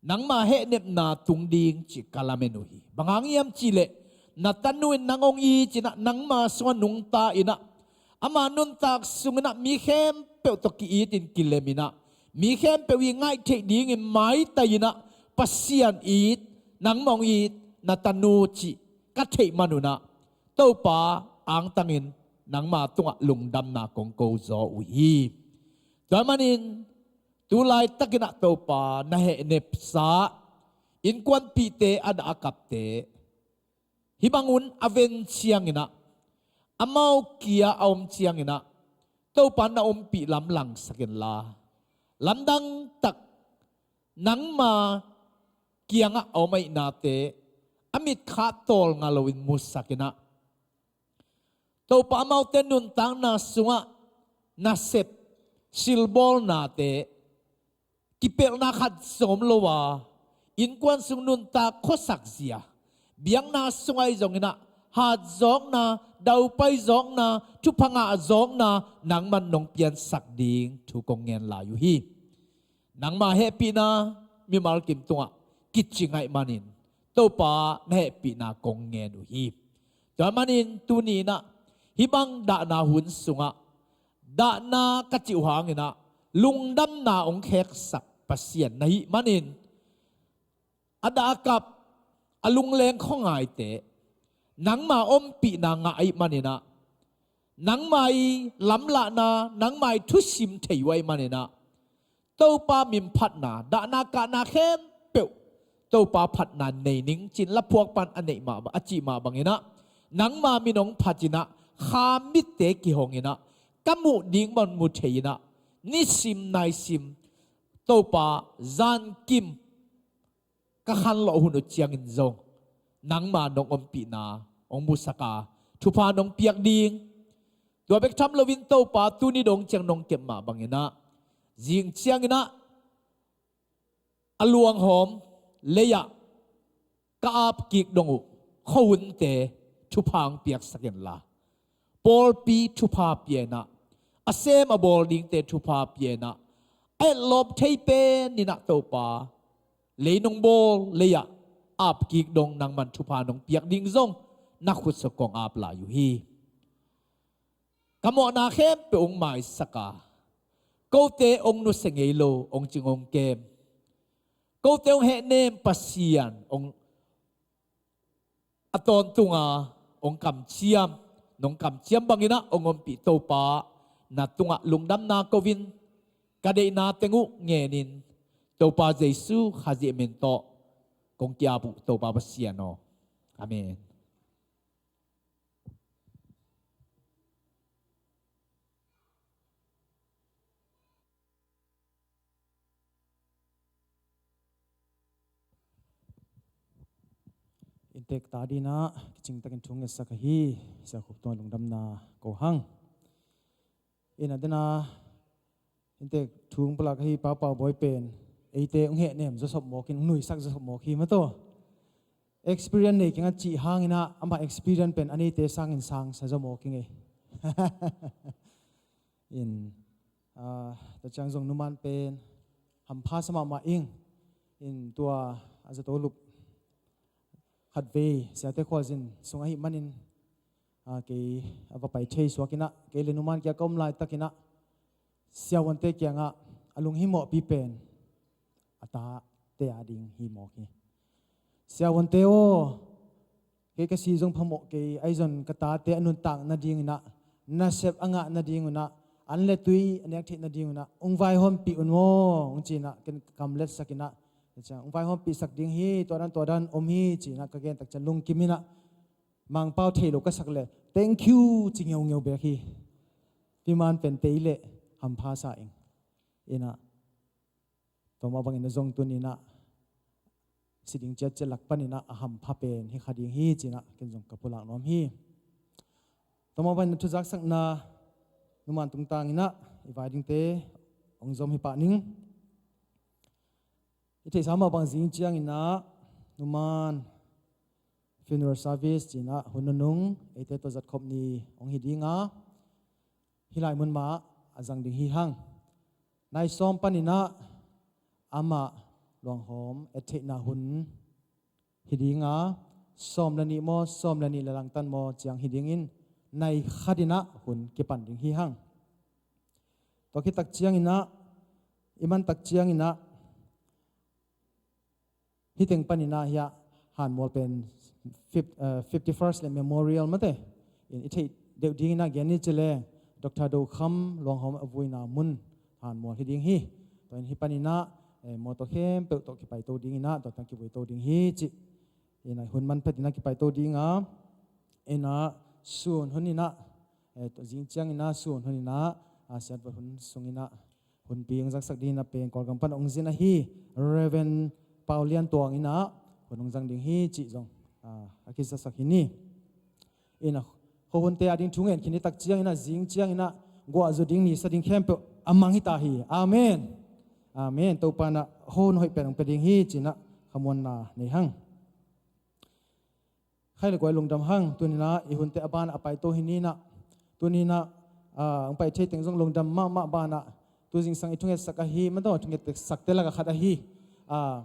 nangma hehnepna tung ding cih ka lamen uh hi. Bang hang hiam cih leh, na tanu in nang hong it in ah, nangma sungah nungta in ah, ama nuntak sungin ah mi khempeuh tawh ki-itin kilem in ah, mi khempeuh i ngaih theih dingin maitai in ah, Pasian it, nangma hong it na tanu cih ka theih man un ah, Topa, angtangin nangma tungah lungdamna kong ko zaw uh hi. Tua ahih manin, tu laitakin ah Topa, na hehnepsa innkuanpihte a dah a kapte, hih bang hun a ven ciangin ah, amau kia a om ciangin ah, Topa, na ompih lam langsak inla, lamdang tak nangma kiangah a om ahihnate a mitkha tawlnga loin musak in ah, Topa, amaute nuntakna sungah nasep silbawlnate, kipelhna khat zong om lo a, innkuan sung nuntak khuasak zia, biakna sungah ahi zongin ah hatzawkna, daupai zawkna, thupha ngah zawkna nangman nong piansak ding thu kong ngen lai uh hi. Nangma hehpihna mimal kim tungah kici ngaih manin, Topa, na hehpihna kong ngen uh hi. Tua ahih manin tuni in ah, hih bang dahna hun sungah, dahna ka cih uh hangin ah lungdamna hong kheksak Pasian na hih manin, a dah a kap, a lungleng khuangaite, nangma ompihna ngah ahih manin ah, nangma i lamlahna, nangma i thusim thei uh ahih manin ah, Topa min phatna, dahna kahna khempeuh Topa phatna nei ning ci-in laphuak pan a neih mah, a cih mah bangin ah, nangma min hong phat in ah, kha mitte kihong in ah, ka muh ding bang mu thei in ah, nisim naisim, Topa, zankim ka khanlawh hun uh ciangin zong, nangma nong ompihna hong musak a, thupha nong piak ding. Tua bek tham loin Topa, tuni dong ciang nong kep mah bangin ah, zing ciangin ah a luanghawm lei-ah ka ap kik dong uh khuahunte thupha hong piaksak inla, pawlpi thupha pia in ah, a sem a bawl dingte thupha pia in ah, a etlawp thei pen in ah Topa, lei nong bawl lei-ah ap kik dong nangman thupha nong piak ding zong na khut sung kong ap lai uh hi. Ka mawhna khempeuh hong maisak a, kote hong nusia ngei lo, hong cing hong kem, kote hong hehnem Pasian hong, a tawntunga hong kamciam, nong kamciam bangin ah hong ompih Topa, na tungah lungdamna ko-in, ka deihna teng uh ngenin, Topa Jesu Khazih min tawh kong ki-ap uh Topa Pasian aw. Amen. Inntek ta dinah kicing takin thu ngetsak ahi Sia Khup tungah lungdamna ko hang. Ina dena inntek thu hong pulak ahi Pa Pau Bawi pen eite hong hehnem zawsop mawkin, hong nuisak zawsop mawk hi mataw. Experience nei keng a cih hanginah amah experience pen a neite sangin sangsa zaw mawk hi ngei. In, ah, tua ciang zong numan pen hampha sa mahmah ing. In tua a zato lup khatvei siate khualzin sung ahih manin, ah, kei a va pai thei suakinah, kei le numan kia ka om laitakinah siavuante kiangah a lunghimawhpi pen a tate a ding hi mawk hi. Siavuante aw, kei ka si zong phamawh kei, ahi zong ka tate a nuntak nadinginah, nasep a ngah nadingunah, an le tui a nek theih nadingunah hong vaihawmpih un maw, hong cinah ken ka kam letsakinah, hong vaihawmpihsak ding hi, tua dan tua dan om hi cinah ka gentak ciang lungkiminah Mangpau thei lo ka sak le thank you ci ngeungeu bek hi. Piman pen tei le hampha sa ing. Inah tua mah bangin a zong tuninah siding ciatciat lak paninah a hampha pen hi kha ding hi cinah ken zong ka pulak nuam hi. Tua mah bangin a thuzaksakna numan tungtanginah i vai dingte hong zom hi pah ning. I theihsa mah bang zing cianginah numan funeral service cinah hun nunung eite tawh zatkhop ni hong hi dinga, hih lai mun mah a zang ding hi hang. Nai sawm paninah amah luanghawm et theihna hun hi dinga, sawm le nih maw, sawm le nih le langtan maw ciang hi dingin nai khatinah hun kipan ding hi hang. Tua khit tak cianginah, i man tak cianginah hih teng paninah hiah hanmual pen fif-, eh, fifty first le memorial mate in i theih deuh dinginah gen ni ci le Doctor Do Kham luanghawm a vuina mun hanmual hi ding hi. Tua in hih paninah, eh, mawtaw khempeuh tawh kipaito dinginah tua tang kivuito ding hi ci. Inah hun manphetinah kipaito dinga, inah sun huninah, eh, zing cianginah sun huninah, ah, siatvat hun sunginah hunpi hong zangsak dinginah pen Kawlgam pan hong zin ahi Reverend Pau Lian Tuang inah hun hong zang ding hi cih zong, ah, a kizasak hi ni. Inah khuahunte a ding thu ngen khin hi tak cianginah zing cianginah guah zu ding nisa ding khempeuh a mang hi ta hi. Amen. Amen. Topa inah khuahun hoih pen hong pia ding hi cinah khamuanna nei hang. Khai le kuai lungdam hang, tuninah i hunte a banah a paito hi ninah, tuninah, ah, hong pai thei teng zong lungdam mahmah banah, tu zingsang i thungetsak ahi, mataw thungetsakte laka khat ahi, ah,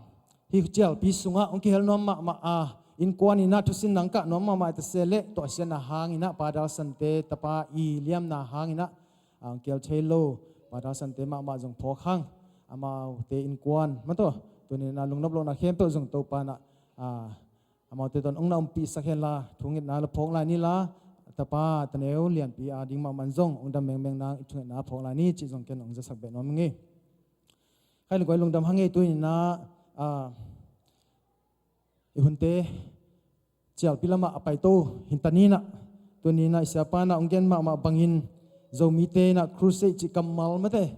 hih cialpi sungah hong kihel nuam mahmah a, innkuan inah thusin nangkah nuam mahmah i ta se leh, tawh a siatna hanginah Pa Dal Sante tapa i liamna hanginah, ah, hong kihel thei lo Pa Dal Sante mahmah zong phawk hang, amaute innkuan, mataw tuninah lungnop lohna khempeuh zong Topa inah, ah, amaute tawh hong na ompihsak henla, thungetna la phawk lai ni la, tapa taneu lianpi a ding mahmah zong hong dam mengmeng nang i thungetna phawk lai ni cih zong ken hong zasak beh nuam ing ei. Khai le kuai lungdam hang ei, tuninah, ah, i hunte cialpi lamah a paito hi ta ninah, tuninah i siapa inah hong gen mahmah bangin Zomite inah crusade cih kammal mate,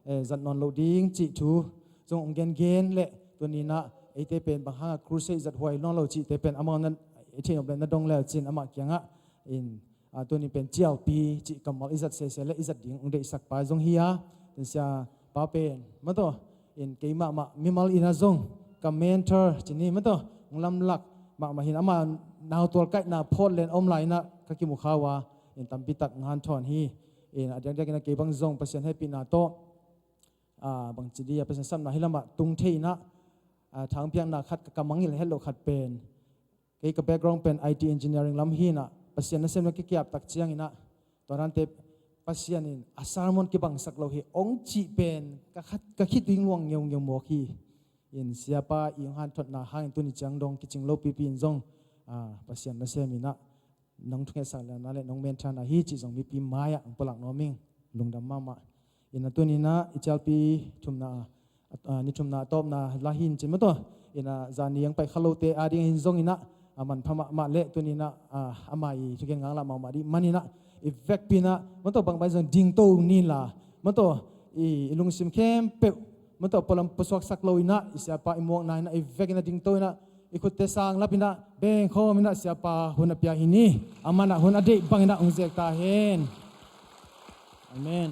eh, zat nawn loh ding cih thu zong hong gengen leh tuninah eite pen bang hanga crusade zat huai nawn lo cihte pen amau na i theih nop le na dong le cin amah kiangah in, ah, tuni pen cialpi cih kammal i zat sese leh i zat ding hong deihsak pa zong hi a, tunsia pa pen mataw in kei mahmah mimal inah zong ka mentor cini mataw hong lamlak mahmah hin, ama nautual kaihna Portland a om lai inah ka kimu kha uh a, in tampi tak hong hanthawn hi. In a diakdiakinah kei bang zong Pasian hehpihna tawh, ah, bangci dia Pasian sapna hih lamah tung thei inah, ah, thangpiakna khat ka, ka mangngilh het loh khat pen, kei ka background pen I T engineering lam hi inah, Pasian nasem na kikiap tak cianginah tua dante Pasian in a sermon kibangsak lo hi hong cih pen ka khat, ka khitui hong luang ngeungeu mawk hi. In siapa i hong hanthotna hangin tuni ciang dong kicing lo pipi in zong, ah, Pasian nasem inah nong thungetsak lana le nong mentorna hi cih zong mipi mai-ah hong pulak nuam ing. Lungdam mahmah. Inah tuninah i cialpi thumna, ah, ni thumna a tawpna la hi in cin mataw, Inah zani ang paih kha lote ading hin zong inah a manpha mahmah leh tuni inah, ah, ama i thugen nganglah mahmah dih man inah i vekpi inah man tawh bangbang zong dingto ni la man tawh i, i lungsim khempeuh man tawh pualam pusuaksak lo inah i siapa i muakna inah i vek inah dingto inah i khutte sang lap inah bengkhawm inah siapa hun a pia hi ni. Aman ah hun a deih bang inah hong zek ta hen. Amen.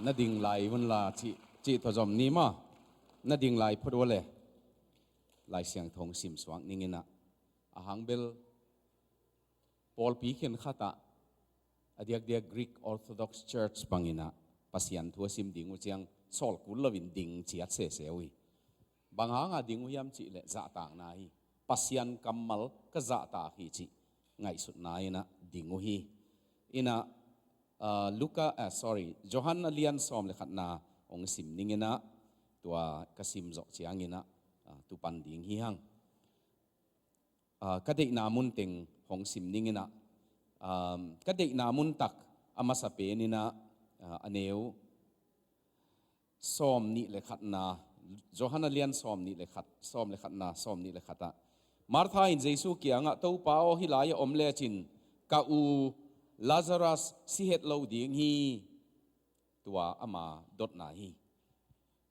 Na ding lai un la cih, cih tawh zom ni maw. Na ding lai phot uh le Lai Siangtho hong sim suak ning inah a hang bel pawlpi khen khat ah a diakdiak Greek Orthodox Church bang inah Pasian thu a sim ding uh ciang sawl kul loin ding ciat sese uh hi. Bang hanga ding uh hiam cih leh zahtakna hi. Pasian kammal ka zahtak hi cih ngaihsutna inah ding uh hi. Inah, ah, Luka, ah, sorry, Johan a lian sawm le khatna hong sim ning inah tua ka sim zawh ciang inah, ah, tu pan ding hi hang. Ah, ka deihna mun teng hong sim ning inah, ah, ka deihna mun tak a masa pen inah, ah, a neu sawm nih le khatna, Johan a lian sawm nih le khat, sawm le khatna, sawm nih le khat ah Martha in Jesu kiangah, "Topa aw, hih lai-ah om lecin ka u Lazarus si het lo ding hi," tua ama dotna hi.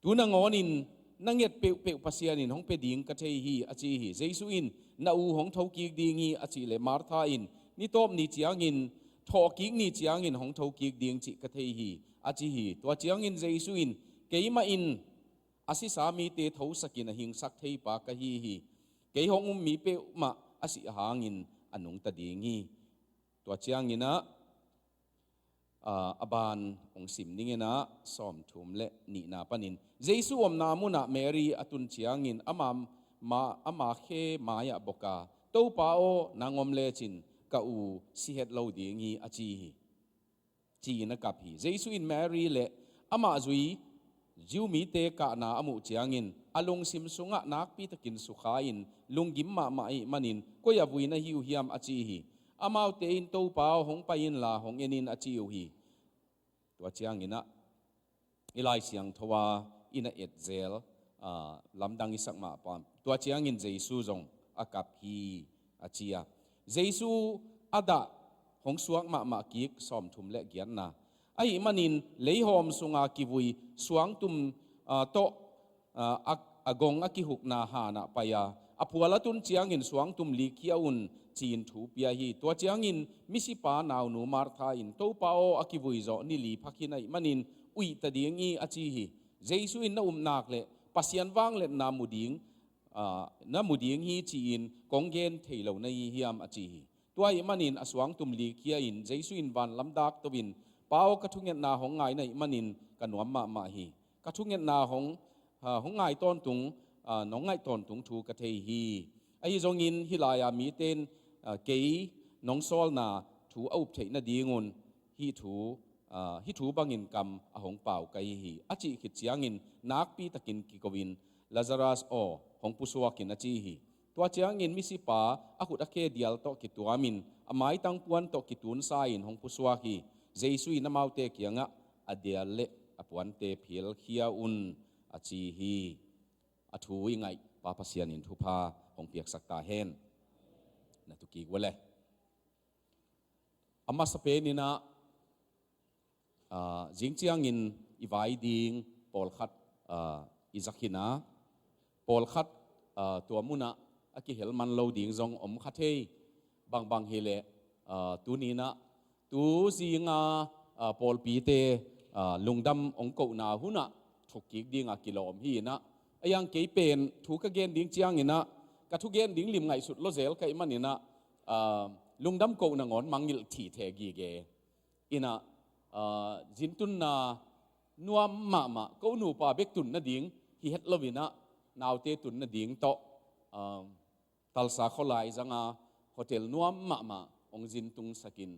"Tu nangawnin na nget peuhpeuh Pasian in hong pia ding ka thei hi," a ci hi. Jesu in, "Na u hong thokik ding hi," a cih leh Martha in, "Ni tawp ni ciangin, thawhkik ni ciangin hong thokik ding cih ka thei hi," a ci hi. Tua ciangin Jesu in, "Keimah in a sisa mite thosakin a hingsak theipa ka hi hi. Kei hong um mi peuhmah a sih hangin a nungta ding hi." Tua ciangin ah, aa, a ban hong sim ning inah sawmthum le nihna panin Jesu omna munah Mary a tun ciangin ama, ma, ama khe mai-ah bok a, "Topa aw, nang om lecin ka u si het lo ding hi," a ci hi. Ci-in a kap hi. Jesu in Mary le amah zui Jew mite kahna a muh ciangin a lungsim sungah nakpitakin sukha-in lunggim mahmah ahih manin, "Koi-ah vui na hi uh hiam?" a ci hi. Amaute in, "Topa aw, hong pai inla hong en in," a ci uh hi. Tua ciangin ah i Lai Siangtho a i na et zel, aa, lamdang i sak mah pan tua ciangin Jesu zong a kap hi, a ci a. Jesu a dah hong suak mahmah kik sawmthum le giatna ahih manin leihawm sunga kivui suangtum, aa, tawh, aa, a, a gong a kihukna hanah pai a, a phual a tun ciangin, "Suangtum likhia un," ci-in thu pia hi. Tua ciangin misipa naunu Martha in, "Topa aw, a kivui zawh ni li phakhin ahih manin uihta ding hi," a ci hi. Jesu in, "Na upna leh Pasian vangliatna mu ding, aa, na mu ding hi ci-in kong gen thei lo na hi hiam?" a ci hi. Tua ahih manin a suangtum likhia-in Jesu in vanlam dak to-in, "Pa aw, ka thungetna hong ngai na hih manin ka nuam mahmah hi. Ka thungetna hong, aa, hong ngai tawntung, aa, nong ngaih tawntung thu ka thei hi. Ahi zongin hih lai-a mite in, aa, kei nong sawlna thu a up theih nadingun hih thu, aa, hih thu bangin kam a hong pau ka hi hi," a cih khit ciangin nakpitakin kiko-in, "Lazarus aw, hong pusuak in," a ci hi. Tua ciangin misipa a khut a khe dial tawh kituamin a maitang puan tawh kitunsa-in hong pusuak hi. Jesu in amaute kiangah, "A dial le a puante phialkhia un," a ci hi. A thu i ngaih Pa Pasian in thupha hong piaksak ta hen. Na tu kik uh le. A masa penin ah, aa, zing ciangin i vai ding pawlkhat, aa, i za khin a, pawlkhat, aa, tua munah a kihel man lo ding zong om kha thei. Bangbang hileh, aa, tuni-in ah tu zinga, aa, pawlpite, aa, lungdam hong kohna hunah thuk kik dinga kilawm hi-in ah, a iang kei pen thu ka gen ding ciangin ah ka thugen ding lim ngaihsut lawzel ka hih manin ah, aa, lungdam koh nangawn mangngilh thithe gige. In ah, aa, zintunna nuam mahmah, ko nupa bek tun nading hi het lo-in ah, naute tun nading tawh, aa, Tulsa khualai zanga hotel nuam mahmah hong zintungsak in,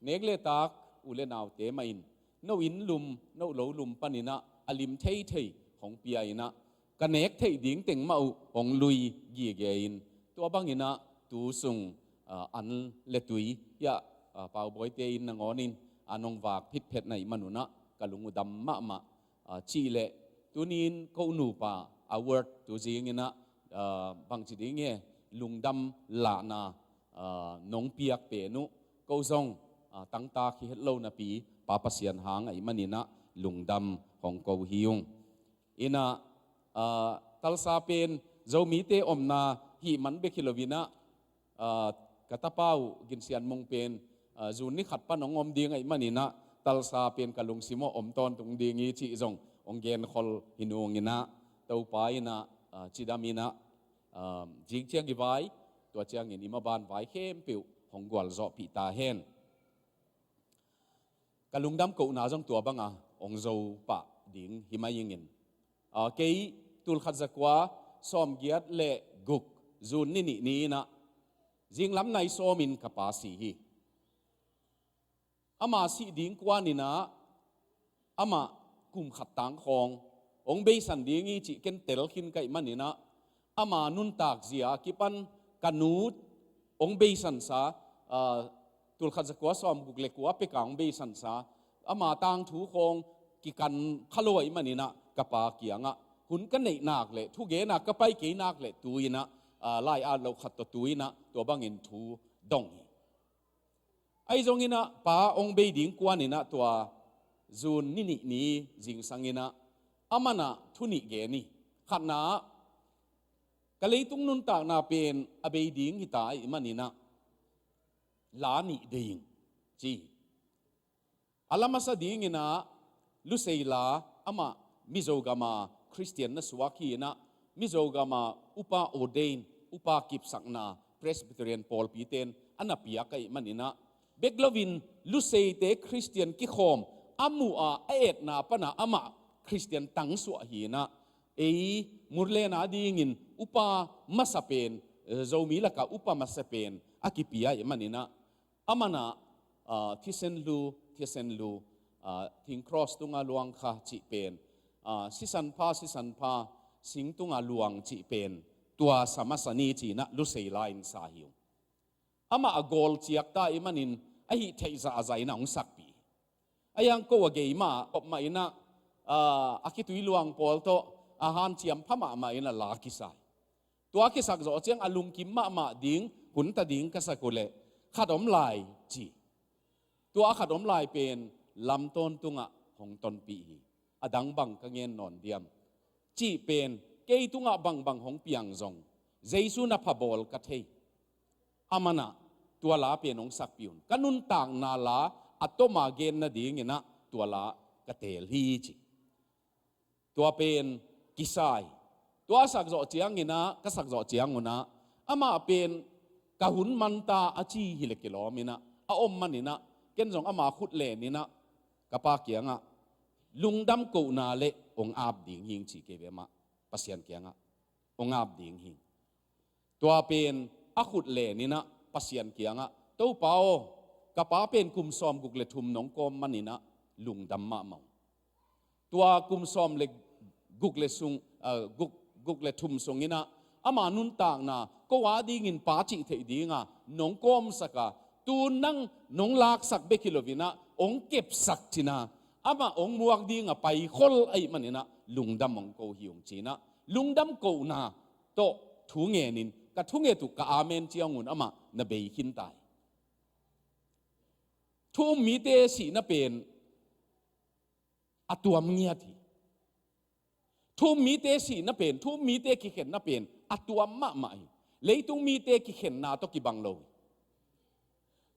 nek le tak u le naute mah in, no inn lum, no lo lum panin ah a lim theithei hong pia in ah, ka nek theih ding teng mah uh hong lui gige in, tua bangin ah tu sung, ah, an le tui hiah, ah, Paubawite in nangawn in an hong vak phitphet na hih man un ah ka lung uh dam mahmah. Ah, cih leh tuni in ko nupa a word tu zing in ah, ah, bangci ding e, lungdam lahna, ah, nong piak pen uh ko zong, ah, tangtak hi het lo napi Pa Pasian hang ahih manin ah lungdam hong ko hi ung. In ah, ah, Tulsa pen Zomite omna hih man bek hi lo in ah, ah, ka tapa uh Gin Sian Mung pen, ah, June ni khat pan hong om ding ahih manin ah Tulsa pen ka lungsim aw om tawntung ding hi cih zong hong genkhol hi nung in ah, Topa in ah, ah, cidam in ah, ah, zing ciang i vai, tua ciangin i maban vai khempeuh hong gualzawhpih ta hen. Ka lungdam kohna zong tua banga hong zo pah ding hi mai ing in. Ah, kei tul khat za kua sawmgiat le guk June ni nih ni in ah zinglam nai sawmin ka pa si hi. Ama sih ding kuan in ah amah kum khat tang khawng hong beisan ding hi cih ken tel khin ka hih manin ah, ama nuntak zia a kipan ka nu hong beisansa, ah, tul khat za kua sawmguk le kua peka hong beisansa, ama tangthu khawng kikan kha lo ahih manin ah ka pa kiangah hun ka neih nak le thugen a ka pai kei nak le tu in ah, ah, lai at lo khat tawh tu in ah tua bangin thu dong hi. Ahi zongin ah pa hong bei ding kuan in ah tua June ni nih ni zingsang in ah aman ah thu nih gen hi. Khatna ah, ka leitung nuntakna pen a bei ding hi ta ahih manin ah la nih bei ing ci hi. A la masa ding in ah Lusei la, amah Mizo gama Khristian na suak hi in ah, Mizo gama upa ordain, upa kipsakna Presbyterian pawlpite'n a na piak ahih manin ah, bek loin Luseite Khristian kikhawm a muh a a etna pan ah amah Khristian tangsuah hi in ah, ei Murlen a dingin upa masa pen, eh, Zomi lakah upa masa pen a kipia ahih manin ah, aman ah, ah, thisen lu, thisen lu, ah, thing cross tunga luang kha cih pen, ah, sisan pha, sisan pha, sing tunga luang cih pen tua sa masa ni ci in ah Lusei la in sa hi ung. Amah a gawl ciak ta ahih manin a hih theih zahzah in ah hong sakpih hi. A hiang ko a gei mah, op mah in ah, ah, a khitui luang pawl tawh a hanciam pha mahmah in ah la kisa hi. Tua kisak zawh ciang a lungkim mahmah ding hun ta ding ka sak uh leh khat om lai ci. Tua a khat om lai pen lam tawntungah hong tonpih hi. A dang bang ka ngen nawn diam? Cih pen kei tungah bangbang hong piang zong Jesu na pha bawl ka thei. Aman ah tua la pen hong sakpih un. Ka nuntakna la a toma gen nadingin ah tua la ka teel hi ci. Tua pen kisa hi. Tua a sak zawh ciangin ah, ka sak zawh ciang un ah, amah pen ka hun man ta a ci hi leh kilawm in ah, a om manin ah, ken zong ama khut len in ah, ka pa kiangah lungdam kohna leh hong ap ding hi ing ci kei ve mah, Pasian kiangah hong ap ding hi ing. Tua pen a khut len in ah Pasian kiangah, Topa aw, ka pa pen kum sawmguk le thum nong kawm manin ah lungdam mahmah ung. Tua kum sawm le guk le sung, ah, guk, guk le thum sung in ah ama nuntakna ko a dingin pa cih theih dinga nong kawmsak a, tu nang nong laksak bek hi lo in ah hong kepsak cihna, amah hong muak dinga paikhol ahih manin ah lungdam hong ko hi ung ci in ah, lungdam kohna tawh thu ngenin, ka thunget uh ka amen ciang un amah na bei khin ta hi. Thu um mite sihna pen a tuam ngiat hi. Thu um mite sihna pen, thu um mite kikhenna pen a tuam mahmah hi. Leitung mite kikhenna tawh kibang lo hi.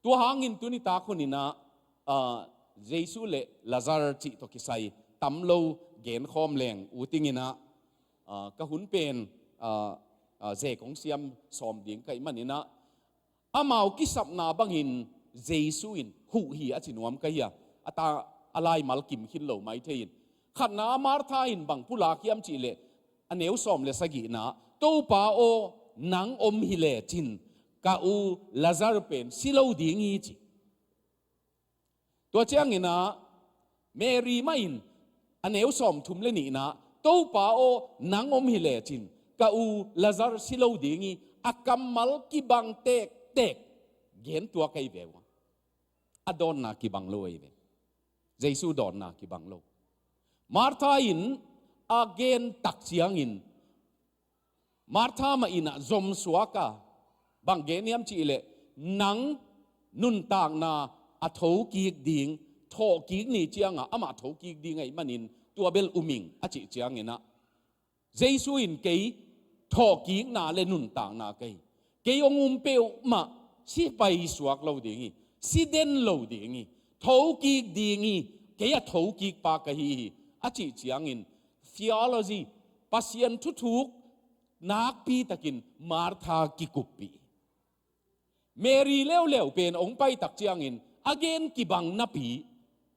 Tua hangin tuni tak hun in ah, ah, Jesu le Lazar cih tawh kisai tam lo genkhawm leng uh ting in ah, ah, ka hun pen, ah, ah, ze kong siam sawm ding ka hih manin ah, amau kisapna bangin Jesu in huh hi a ci nuam ka hi a, a ta a laimal kim khin lo maithei in. Khatna ah Martha in bang pulak hiam cih leh, a neu sawm le sagihna ah, Topa aw, nang om hi lecin ka u Lazar pen si lo ding hi ci. Tua ciangin ah Mary mah in A neu sawmthum le nihna, "Topa aw, nang om hi lecin ka u Lazar si lo ding hi," a kammal kibang tektek gen tuak ahi ve ua. A dawnna kibang lo ahi ve. Jesu dawnna kibang lo. Martha in a gen tak ciangin, Martha mah in ah zomsuak a, bang gen hiam cih leh, "Nang nuntakna a thokik ding, thawhkik ni ciangah amah thokik ding ahih manin tua bel um ing," a cih ciangin ah, Jesu in, "Kei thawhkikna le nuntakna ka hi. Kei hong um peuhmah si paisuak lo ding hi, si den lo ding hi, thokik ding hi, kei a thokikpa ka hi hi," a cih ciangin, theology, Pasian thuthuk nakpi takin Martha kikuppih. Mary leuleu pen hong pai tak ciangin a gen kibang napi,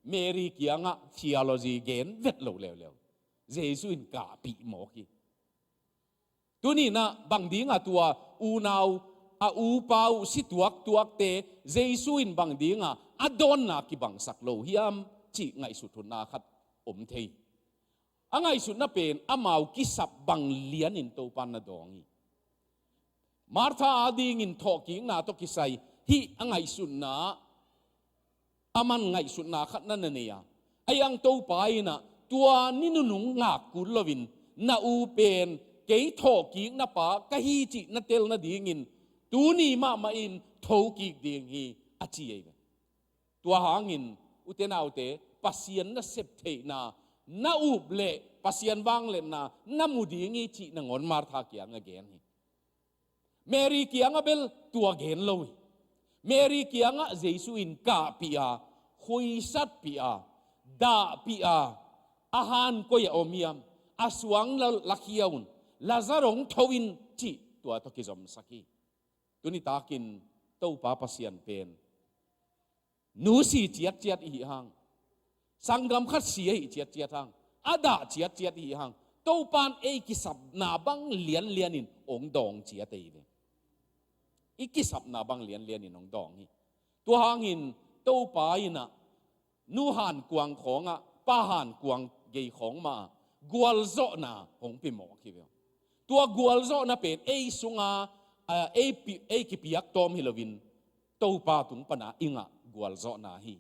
Mary kiangah theology gen vet lo leuleu. Jesu in kahpih mawk hi. Tuni-in ah bang dingah tua unau, a upa uh si tuaktuakte Jesu in bang dingah a dawnna kibangsak lo hiam cih ngaihsut hunna khat om thei. A ngaihsutna pen amau kisap bang lianin Topa na dawng hi. Martha adingin thawhkikna tawh kisai hih a ngaihsutna, aman ngaihsutna khat na na nei a, "Ahi hang Topa in ah tua ni nunung ngak kul loin na u pen kei thawhkikna pa ka hi cih na tel nadingin tuni mahmah in thokik ding hi," a ci ahi ve. Tua hangin, ute naute, Pasian na sep theihna na up leh Pasian vangliatna na mu ding hi cih nangawn Martha kiangah gen hi. Mary kiangah bel tua gen lo hi. Mary kiangah Jesu in kahpih a, khuisatpih a, dahpih a, "A han koi-ah om hiam? A suang la, lakhia un, Lazar hong tho in," cih tua tawh kizomsak hi. Tuni takin Topa Pasian pen nusia ciatciat i hih hang, sanggam khat sia i hih ciatciat hang, a dah ciatciat i hih hang, Topa in ei kisapna bang lianlianin hong dawng ciat ahi ve. I kisapna bang lianlianin hong dawng hi. Tua hangin Topa in ah nu hankuang khawngah pa hankuang gei khawng mah gualzawhna hong pia mawk hi ve. Tua gualzawhna pen ei sunga, a, ei pi-, ei kipiak tawm hi loin Topa tung pana i ngah gualzawhna hi.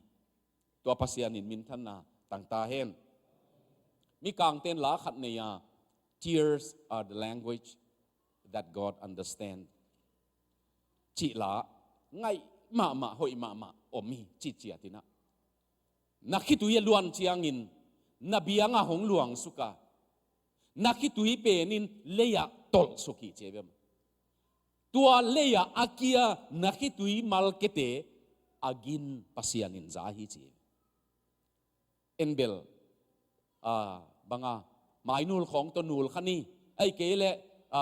Tua Pasian in minthanna tang ta hen. Mikangte'n la khat nei a, "Tears are the language that God understand," cih la ngaih mahmah, hoih mahmah om hi, cih ciat in ah, na khitui a luan ciangin na biangah hong luangsuk a, na khitui pen in lei-ah tolhsuk hi ci a bem. Tua lei-ah a kia na khitui malkete a gin Pasian in za hi ci. En bel, a, banga, mainul khawng tawh nul kha ni, ahih kei leh, a,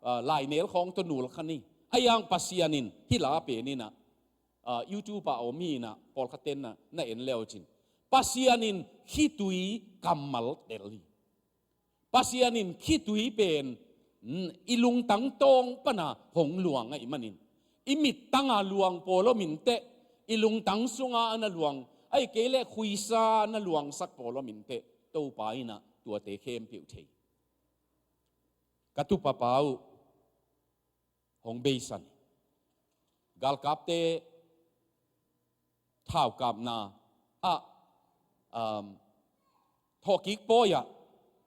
a, lainel khawng tawh nul kha ni. Ahi hang Pasian in hih la pen in ah, a, YouTube ah om hi in ah, pawlkhatte'n na, na en le uh cin, Pasian in khitui kammal tel hi. Pasian in khitui pen, mm, i lungtang tawng pana hong luang ahih manin, i mittanga luang pawl om inteh, i lungtang sunga a na luang, ahih kei leh khuisa na luangsak pawl om inteh, Topa in ah tuate khempeuh thei. Ka tupapa uh hong beisan hi. Galkapte thaukapna ah, um, thawhkik pawi-ah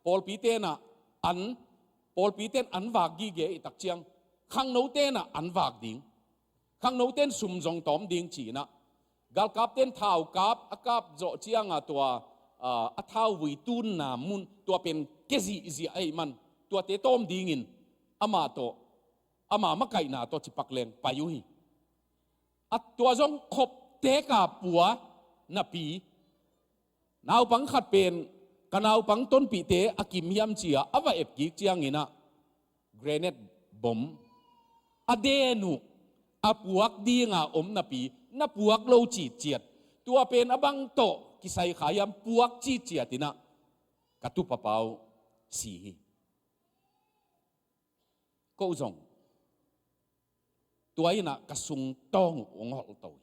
pawlpite'n ah an, pawlpite'n an vak gige i tak ciang, khangnote'n ah an vak ding, khangnote'n sum zong tawm ding ci-in ah, galkapte'n thaukap a kap zawh cianga tua, a, a thauvui tunna mun tua pen kia zihziah ahih man, tuate tawm dingin amah tawh, ama makaihna tawh cipak leng pai uh hi. A tua zong khop teka pua napi, naupang khat pen, ka naupang tonpihte a kim hiam ci-a a va ep kik ciangin ah, grenade bomb a den uh, a puak dinga om napi, na puak lo citciat. Tua pen a bang tawh kisai kha hiam, puak citciat in ah ka tupapa uh si hi. Ko zong tua in ah ka sungtawng uh hong holh to hi.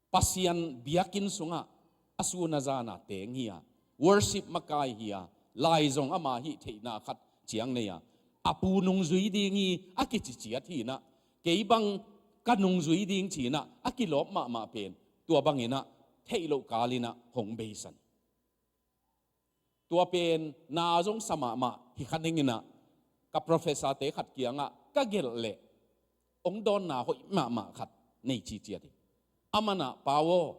Pasian biakinn sungah a sun a zana teng hi-a, worship makai hi a, lai zong ama hih theihna khat ciang nei a, a pu nungzui ding hi a kici ciat hi inah, kei bang ka nungzui ding ci inah a kilawp mahmah pen, tua bang inah theih loh kal inah hong beisan. Tua pen na zong sa mahmah hi kha ning inah, ka professor-te khat kiangah ka gelh leh hong dawnna hoih mahmah khat nei ciciat hi. Aman ah, "Pa aw,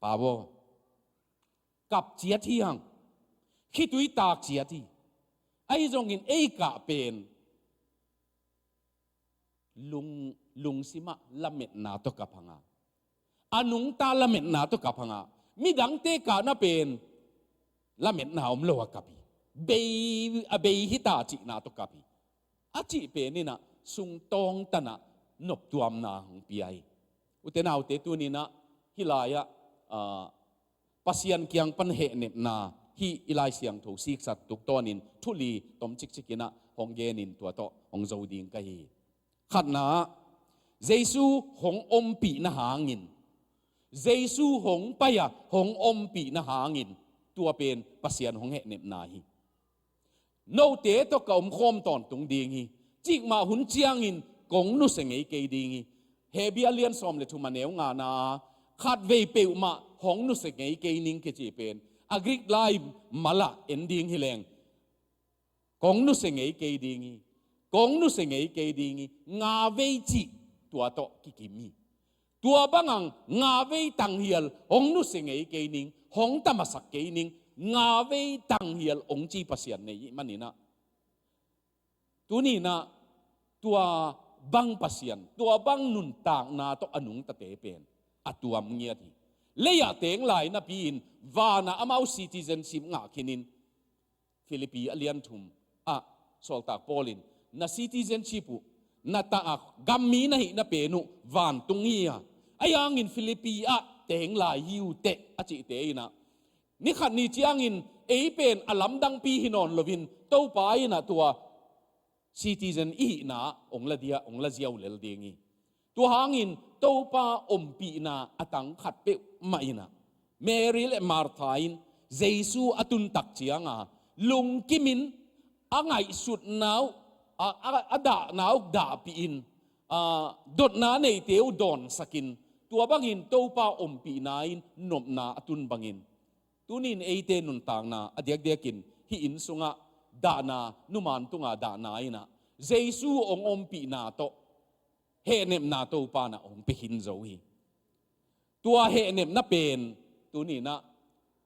pa aw, kap ciat hi hang, khitui tak ciat hi. Ahi zongin ei kah pen lung, lungsimah lametna tawh kap hang a, a nungta lametna tawh kap hang a, midangte kahna pen lametna om lo a kap hi. Bei, a bei hi ta cihna tawh kap hi," a cih pen inah sungtawng tanah noptuamna hong pia hi. Ute naute, tuni inah hih lai-ah, ah, Pasian kiang pan hehnepna hih i Lai Siangtho siksa tuk tawnin thu li tom cikcik inah hong genin tua tawh hong zo ding ka hi. Khatna ah, Jesu hong ompihna hangin, Jesu hong pai-a hong ompihna hangin, tua pen Pasian hong hehnepna hi. "Note tawh ka omkhawm tawntung ding hi. Cikmah hun ciangin kong nusia ngei kei ding hi." Hebru a lian sawm le thum a neu ngana ah, "Khatvei peuhmah hong nusia ngei kei ning," kici pen a Greek lai malah en ding hi leng, "Kong nusia ngei kei ding hi, kong nusia ngei kei ding hi," nga vei cih tua tawh kikim hi. Tua bang hang nga vei tanghial hong nusia ngei kei ning, hong tamasak kei ning, nga vei tanghial hong ci Pasian nei hi man inah, tuni inah tua bang Pasian, tua bang nuntakna tawh a nungtate pen a tuam ngiat hi. Lei-ah teng lai napi-in vanah amau citizenship ngah khinin, Philippi a lian thum ah sawltak Paul in, "Na citizenship uh, na ta a gam mi na hihna pen uh vantung hi a, ahi hangin Philippi ah teng lai hi uh teh," a cihte inah, ni khat ni ciangin ei pen a lamdangpi hi nawn loin Topa inah tua citizen i hihna hong la dia, hong la ziau lel ding hi. Tua hangin Topa ompihna a tang khat peuhmah inah, Mary le Martha in Jesu a tuntak cianga lungkimin a ngaihsutna uh, a, a, a dahna uh dahpihin, a, dotna neite uh dawnsakin, tua bangin Topa ompihna in nopna a tun bangin, tunin eite nuntakna a diakdiakin hih inn sungah dahna, numan tunga dahna inah Jesu hong ompihna tawh hehnepna Topa inah hong pia khin zo hi. Tua hehnepna pen tuni inah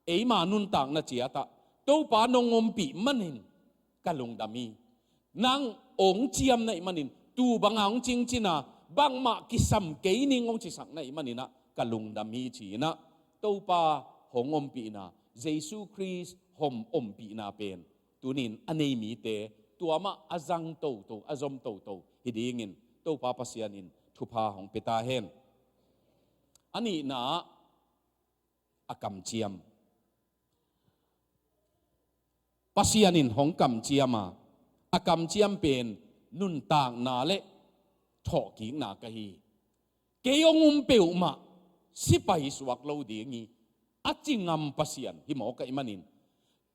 eima nuntakna ciatah, "Topa nong ompih manin ka lungdam hi. Nang hong ciam na hih manin, tu banga hong cingcina, bangmah kisam kei ning hong cisak na hih maninah ka lungdam hi," ci inah Topa hong ompihna, Jesu Khrist hong ompihna pen tunin a nei mite, tua mah a zang toto, a zom toto hi dingin Topa Pasian in thupha hong pia ta hen. A nihna ah, a kamciam. Pasian in hong kamciam a, a kamciam pen nuntakna le thawhkikna ka hi. Kei hong um peuhmah sipai suak lo ding hi, a ci ngam Pasian hi mawk ahih manin,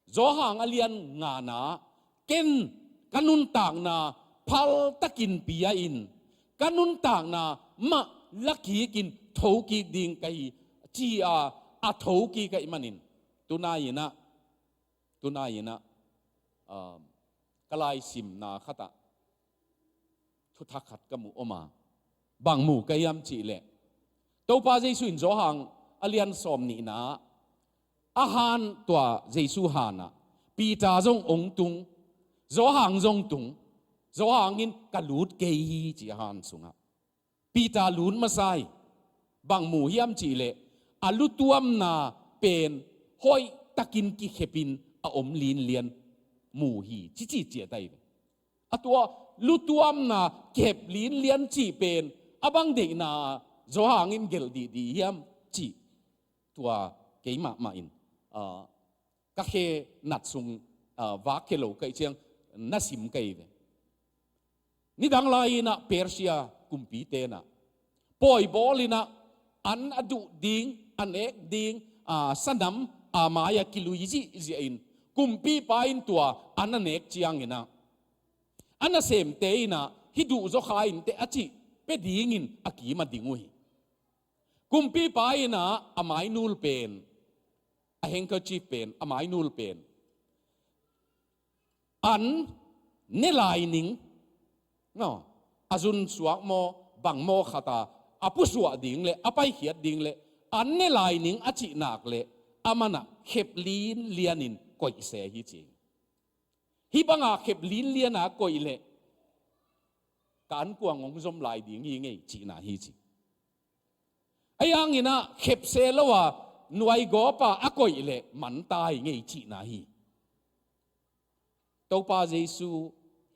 Johan a lian ngana, "Ken ka nuntakna phaltakin pia-in, ka nuntakna mah lakikin thokik ding ka hi," ci-a a thokik ahih manin, tunai inah, tunai inah, um, ka laisimna khatah thuthak khat ka mu om a, bang mu ka hiam cihleh, Topa Jesu in Johan a lian sawm nihna ah, a han, tua Jesu hanah Peter zong hong tung, Johan zong tung, Johan in, "Ka lut kei hi," ci a han sungah. Peter lut masa hi. Bang mu hiam cihleh, a lutuamna pen hoihtakin kikhepin a om linlian mu hi, ci ci ciat ahi ve. A tua lutuamna kikhep linlian cih pen a bang deihna Johan in gelh dihdih hiam cih, tua kei mahmah in, ah, ka khe nat sung, ah, vak khe lo ka hih ciang na sim ka hi ve. Nidang lai inah Persia kumpite inah pawi bawl inah an a duh ding, a nek ding, ah, sanam a mai-ah kilui zihziah in, kumpipa in tua a na nek ciangin ah, a nasemte in ah, hih duhzaw kha inteh a cih pia dingin a kim ah ding uh hi. Kumpipa in ah a mainul pen, a handkerchief pen, a mainul pen an ne lai ning, no, a zunsuak maw, bang maw khat a, a pusuah ding leh, a paikhiat ding leh, an ne lai ning a cih nak leh, aman ah khep linlianin koih se hi ci. Hih banga khep linliana koih leh, ka ankuang hong zom lai ding hi ngei cihna hi ci. Ahi hangin ah khep se lo a nuaigawp a a koih leh manta hi ngei cihna hi. Topa Jesu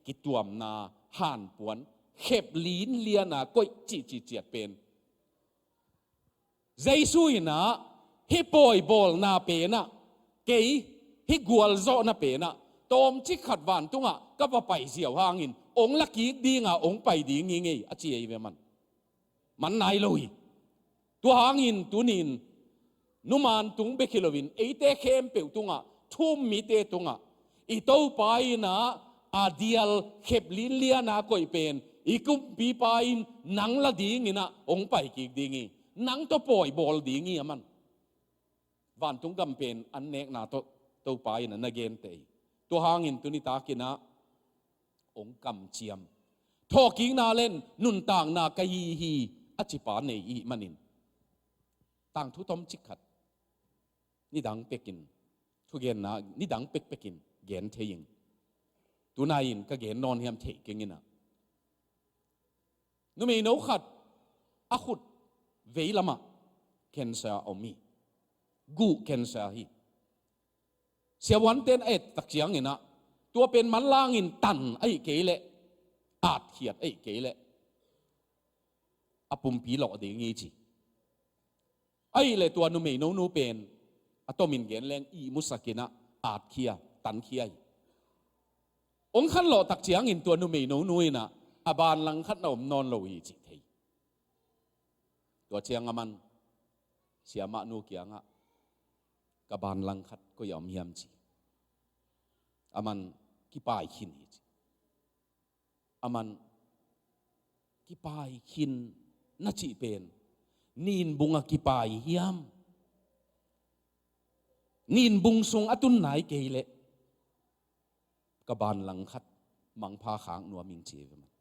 kituamna hanpuan, khep linliana koih cihcih ciat pen, Jesu in ah hih pawi bawlna pen ah, kei hih gualzawhna pen ah, tawmcik khat vantungah ka va pai ziau hangin hong la kik dinga hong pai ding hi ngei a ci ei ve man. Man nai lo hi. Tua hangin tunin numan tung bek hi loin eite khempeuh tungah, thu-um mite tungah, i Topa in ah a dial khep linliana koih pen i kumpipa in nang la dingin ah hong pai kik ding hi. Nang tawh pawi bawl ding hi aman. Vantung gam pen an nekna tawh Topa in ah na genteh hi. Tua hangin tuni takin ah hong kamciam. Thawhkikna leh nuntakna ka hi hi a cipa nei i hih manin, tangthu tomcik khat nidang pekin, thugenna nidang pekpekin gen thei ing. Tunai-in ka gen nawn hiam thei keng in ah, numeino khat a khut veilamah cancer a om hi. Guh cancer hi. Siavuante'n a et tak ciangin ah, tua pen manlangin tan ahih kei leh, atkhiat ahih kei leh, a pumpi lawh ding hi ci. Ahih leh tua numeino nu pen a tomin gen leng ihmusakin ah atkhia, tankhia hi. Hong khanlawh tak ciangin tua numeino nu in ah a ban langkhat na om nawn lo hi cih thei. Tua ciang aman siamahnu kiangah, ka ban langkhat koi-ah om hiam ci. Aman kipai khin hi ci. Aman kipai khin na cih pen, ninbung a kipai hiam? Ninbung sung a tun nai kei leh ka ban langkhat mangpha khak nuam ing ci ve man.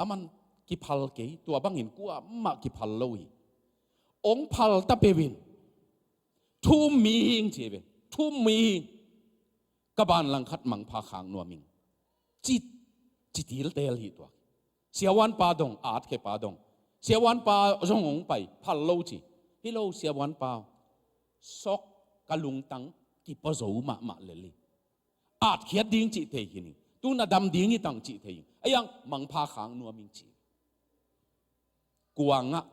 Aman kiphal kei, tua bangin kuamah kiphal lo hi. Hong phal ta peuh in, thu-um mi hi ing ci ve, thu-um mi hi ing, ka ban langkhat mangpha khak nuam ing ci, ci tiltel hi tua. Siavuanpa dong, atkhepa dong, siavuanpa zong hong pai, phal lo ci. Hi lo siavuanpa, sok ka lungtang kipua zo mahmah lel hi. Atkhiat ding cih thei khin hi. Tu-in a dam ding hi tang cih thei hi. Ahi hang mangpha khak nuam ing ci. Kuangah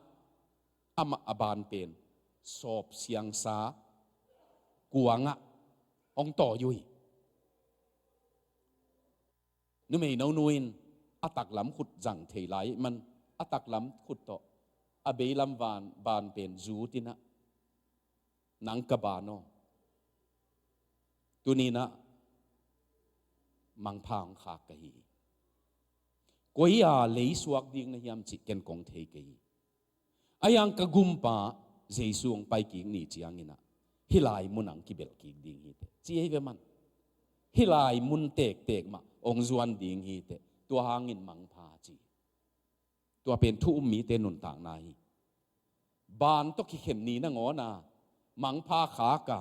amah a ban pen sawp siangsa kuangah hong tawi uh hi. Numeino nu in a taklam khut zang thei lai man, a taklam khut tawh a beilam van, ban pen zut in ah, nang ka ban aw, tuni-in ah mangpha hong khak ka hi hi. Koi-a lei suak ding na hiam cih ken kong thei kei hi. Ahi hang ka gumpa Jesu hong pai kik ni ciangin ah, hih lai mun ah hong kibelh kik ding hi teh ci hi ve man. Hih lai mun tektek mah hong zuan ding hi teh. Tua hangin mangpha ci. Tua pen thu-um mite nuntakna hi. Ban tawh kikhen ni nangawn a mangpha khak a,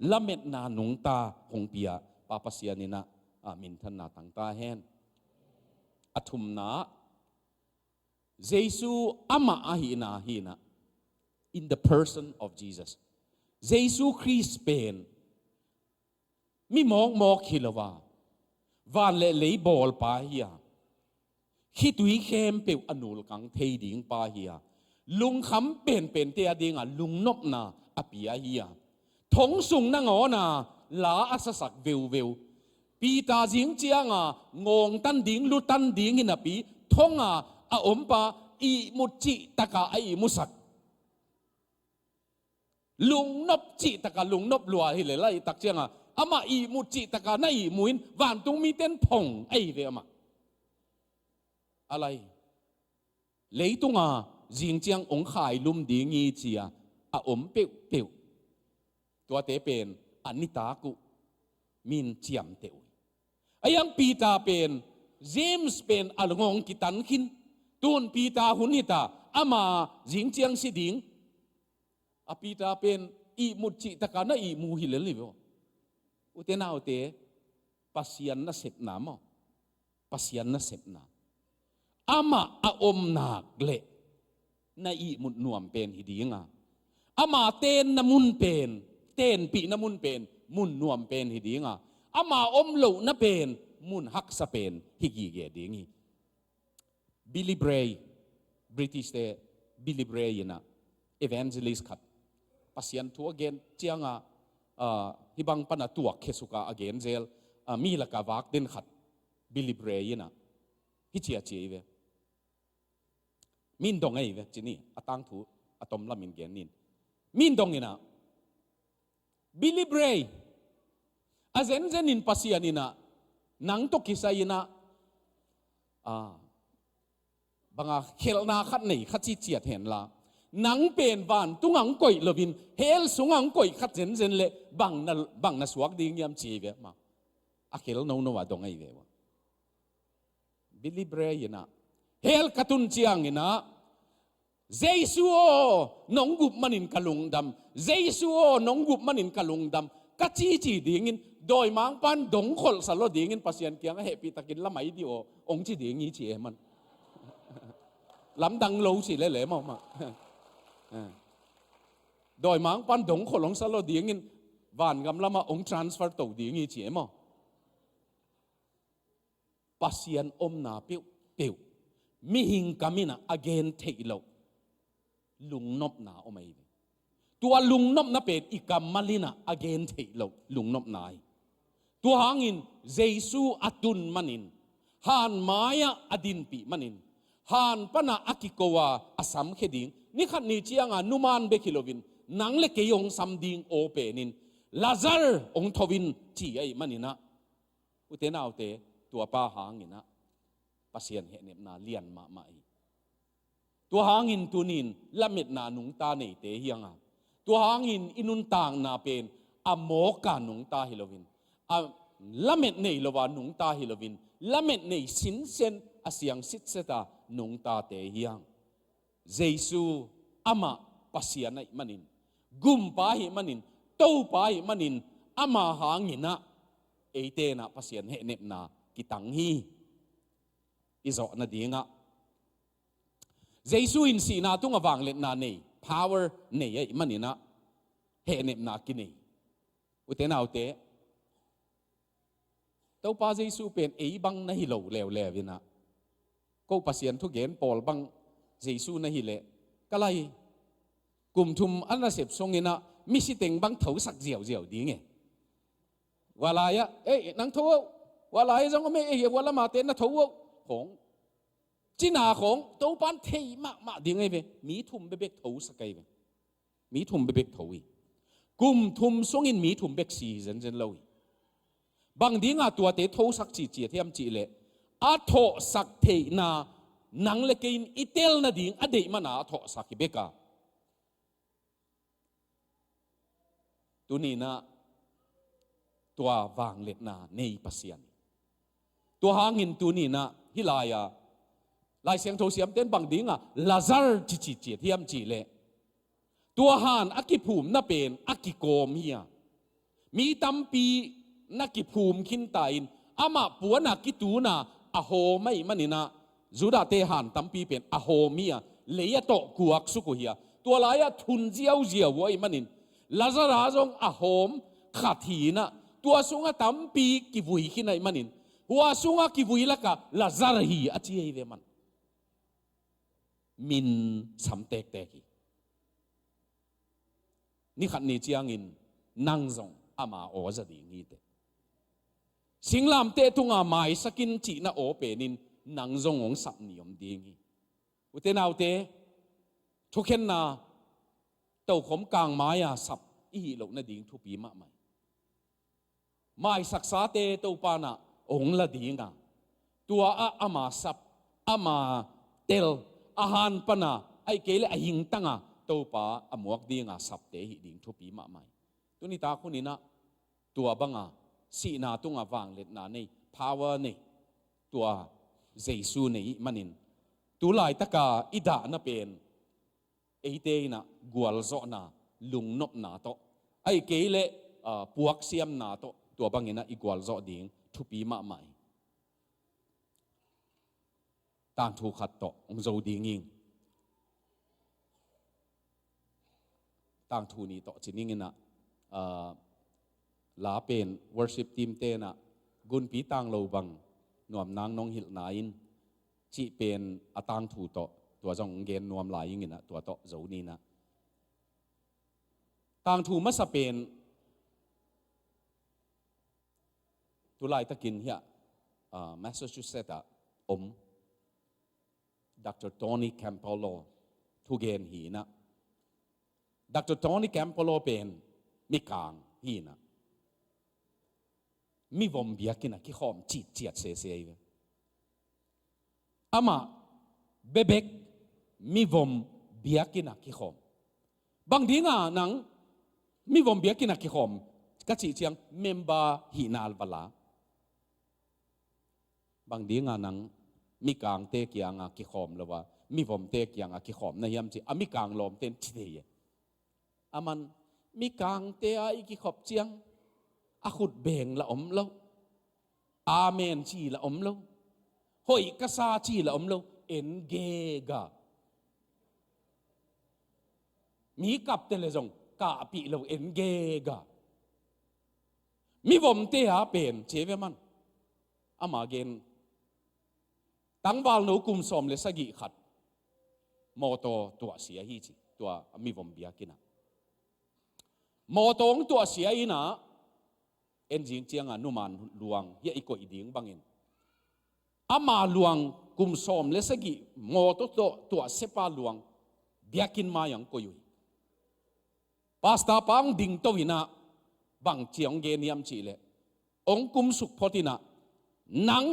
lametna nungta hong pia Pa Pasian in ah, a minthanna tang ta hen. A thumna, Jesu amah ahihna hi-in ah, in the person of Jesus, Jesu Khrist pen mi mawkmawk hi lo a, van le lei bawlpa hi a, khitui khempeuh a nulkang thei ding pa hi a, lungkham penpente a dinga lungnopna a pia hi a, thong sung nangawn a la a sasak veuveu, Peter zing cianga ngawngtan ding, lutan ding hi napi thonga a ompa, ihmut cih taka a ihmusak. Lungnop cih taka lungnop lua hi lel a, i tak cianga amah ihmut cih taka na ihmu in vantung miten phong ahi ve amah. A lai, leitunga zingciang ong khailum ding hi cia a om peuhpeuh, tuate pen a nitak uh min ciamteh uh hi. A hiang Peter pen, James pen a lungong kitan khin. Tun Peter hun hita, ama zingciang si ding. A Peter pen ihmut cih taka na ihmu hi lel hi ve. Ute naute, Pasian nasepna maw, Pasian nasepna, amah a om nak leh na ihmut nuam pen hi dinga, ama tenna mun pen, tenpihna mun pen mun nuam pen hi dinga, ama om lohna pen mun haksa pen hi gige ding hi. Billy Bray, British te Billy Bray inah evangelist khat, Pasian thu a gen cianga, ah, hibang pana tuak khesuka a gen zel, ah, mi laka vak den khat, Billy Bray inah hi cia cia hi ve. Min dong ahi ve cini, a tangthu a tom lamin gen nin. Min dong inah Billy Bray a zenzen in Pasian inah nang tawh kisai inah, ah, banga khelhna khat nei khat ci ciat henla, nang pen vantung ang koih loin hell sung ang koih khat zenzen leh bang na, bang na suak ding hiam ci ve ma. A khel nono a dong ahi ve ua. Billy Bray inah hell ka tun ciang inah, Jesu aw, nong gup manin ka lungdam, Jesu aw, nong gup manin ka lungdam, ka cici dingin dawimangpan dong kholhsa lo dingin Pasian kiangah hehpihtakin lamai dih aw, ong ci ding hi ci e man. Lamdang lo ci lele mawmah. Dawimangpan dong kholhsa lo dingin vangam lamah ong transfer to ding hi ci e maw. Pasian omna peuhpeuh mihing kam inah a gen theih loh lungnopna om ahi ve. Tua lungnopna pen i kammal inah a gen theih loh lungnopna hi. Tua hangin Jesu a tun manin, han mai-ah a dinpih manin, han pana a kiko a a samkhia ding, nikhat ni cianga numan bek hi loin nang le kei hong sam ding aw penin, Lazar hong tho in ci ahih maninah, ute naute, tuapa hanginah Pasian hehnepna lian mahmah hi. Tua hangin tunin lametna nungta neite hianga, tua hangin i nuntakna pen a mawka nungta hi loin, a lamet nei lo a nungta hi loin, lamet nei sinsen a siang sitseta nungtate hiang. Jesu amah Pasian ahih manin, gumpa ahih manin, Topa ahih manin, ama hanginah eite inah Pasian hehnepna kitang hi. I zawh nadingah Jesu in sihna tungah vangliatna nei, power nei ahih maninah hehnepna kinei. Ute naute, Topa Jesu pen ei bang na hi lo leuleu inah, ko Pasian thugen pawl bang Jesu na hi leh, ka lai, kum thum a nasep sunginah misiteng bang thosak ziauziau ding e. Hua lai-ah, ei, nang tho oh. Hua lai zong om e, ei, hua lamate na tho oh. Khong cina khong Topan thei mahmah ding ahi ve. Mi thum bekbek thosak ahi ve. Mi thum bekbek tho hi. Kum thum sungin mi thum bek si hi zenzen lo hi. Bang dinga tuate thosak cihciat hiam cihleh, a thawhsak theihna nang le kei in i tel nading a deih mana a thawhsak hi bek a. Tuninah tua vangliatna nei Pasian. Tua hangin tuninah hih lai-a Lai Siangtho siamten bang dinga Lazar ciciciat hiam cihleh, tua han a kiphumna pen a kikawm hi a, mi tampi na kiphum khinta in amah puana kituna a hawm ahih maninah, Judahte han tampi pen a hawm hi a, lei a tawh kuaksuk uh hi a, tua lai-ah thun ziauziau uh ahih manin, Lazar zong a hawm khat hi inah, tua sungah tampi kivui khin ahih manin, hua sungah kivui lakah Lazar hi a ci ahi ve man. Min sam tektek hi. Nikhat ni ciangin nang zong ama aw za ding hi teh. Singlamteh tunga maisak in cihna aw penin nang zong hong sap ni om ding hi. Ute naute, thukhenna tokhom kangmai-a sap i hih loh nading thupi mahmah hi. Maisaksate Topa in ah hong la ding a, tua ah ama sap, ama tel, a han pan a, ahih kei leh a hingtang a Topa a muak ding a sapte hih ding thupi mahmah hi. Tuni tak hun in ah tua bang a sihna tung a vangliatna nei, power nei, tua Jesu nei i hih manin, tu laitak a i dahna pen eite in ah gualzawhna, lungnopna tawh, ahih kei leh, ah, puaksiamna tawh, tua bang in ah i gualzawh ding thupi mahmah hi. Tangthu khat tawh hong zo ding hi. Tangthu nih tawh ci ning in ah, ah, la pen worship team-te in ah Gunpi Tanglo Bang Nuam Nang Nong Hilhna In cih pen a tangthu tawh tua zong gen nuam lai ing in ah tua tawh zo ni in ah. Tangthu masa pen tu laitakin hiah, ah, Massachusetts ah om Doctor Tony Campolo thugen hi in ah. Doctor Tony Campolo pen mikang hi in ah, mivom biakinn ah kikhawm citciat sese hi ve. Amah bebek mivom biakinn ah kikhawm. Bang ding a nang mivom biakinn ah kikhawm ka cih ciang member hihna va la. Bang ding a nang mikangte kiang a kikhawm lo a mivomte kiang a kikhawm na hiam ci a mikang lawmte in ci thei hi. Aman mikangte a i kikhop ciang a khut beng la om lo. Amen ci la om lo. Hoih ka sa ci la om lo. En gega. Mi kapte le zong kahpih lo, en gega. Mivomte a pen ci ve man. Ama gen, tangvalno kum sawm le sagih khat mawtaw tuahsia hi ci, tua mivom biakinn ah. Mawtaw hong tuahsia in ah, en zing ciang a numan luang hiah i koih ding bangin, ama luang kum sawm le sagih mawtaw tawh tuahsia pa luang biakinn mai-ah hong koih uh hi. Pastor pa hong dingto in ah, bang ci hong gen hiam cih leh, hong kumsuk phot in ah, nang,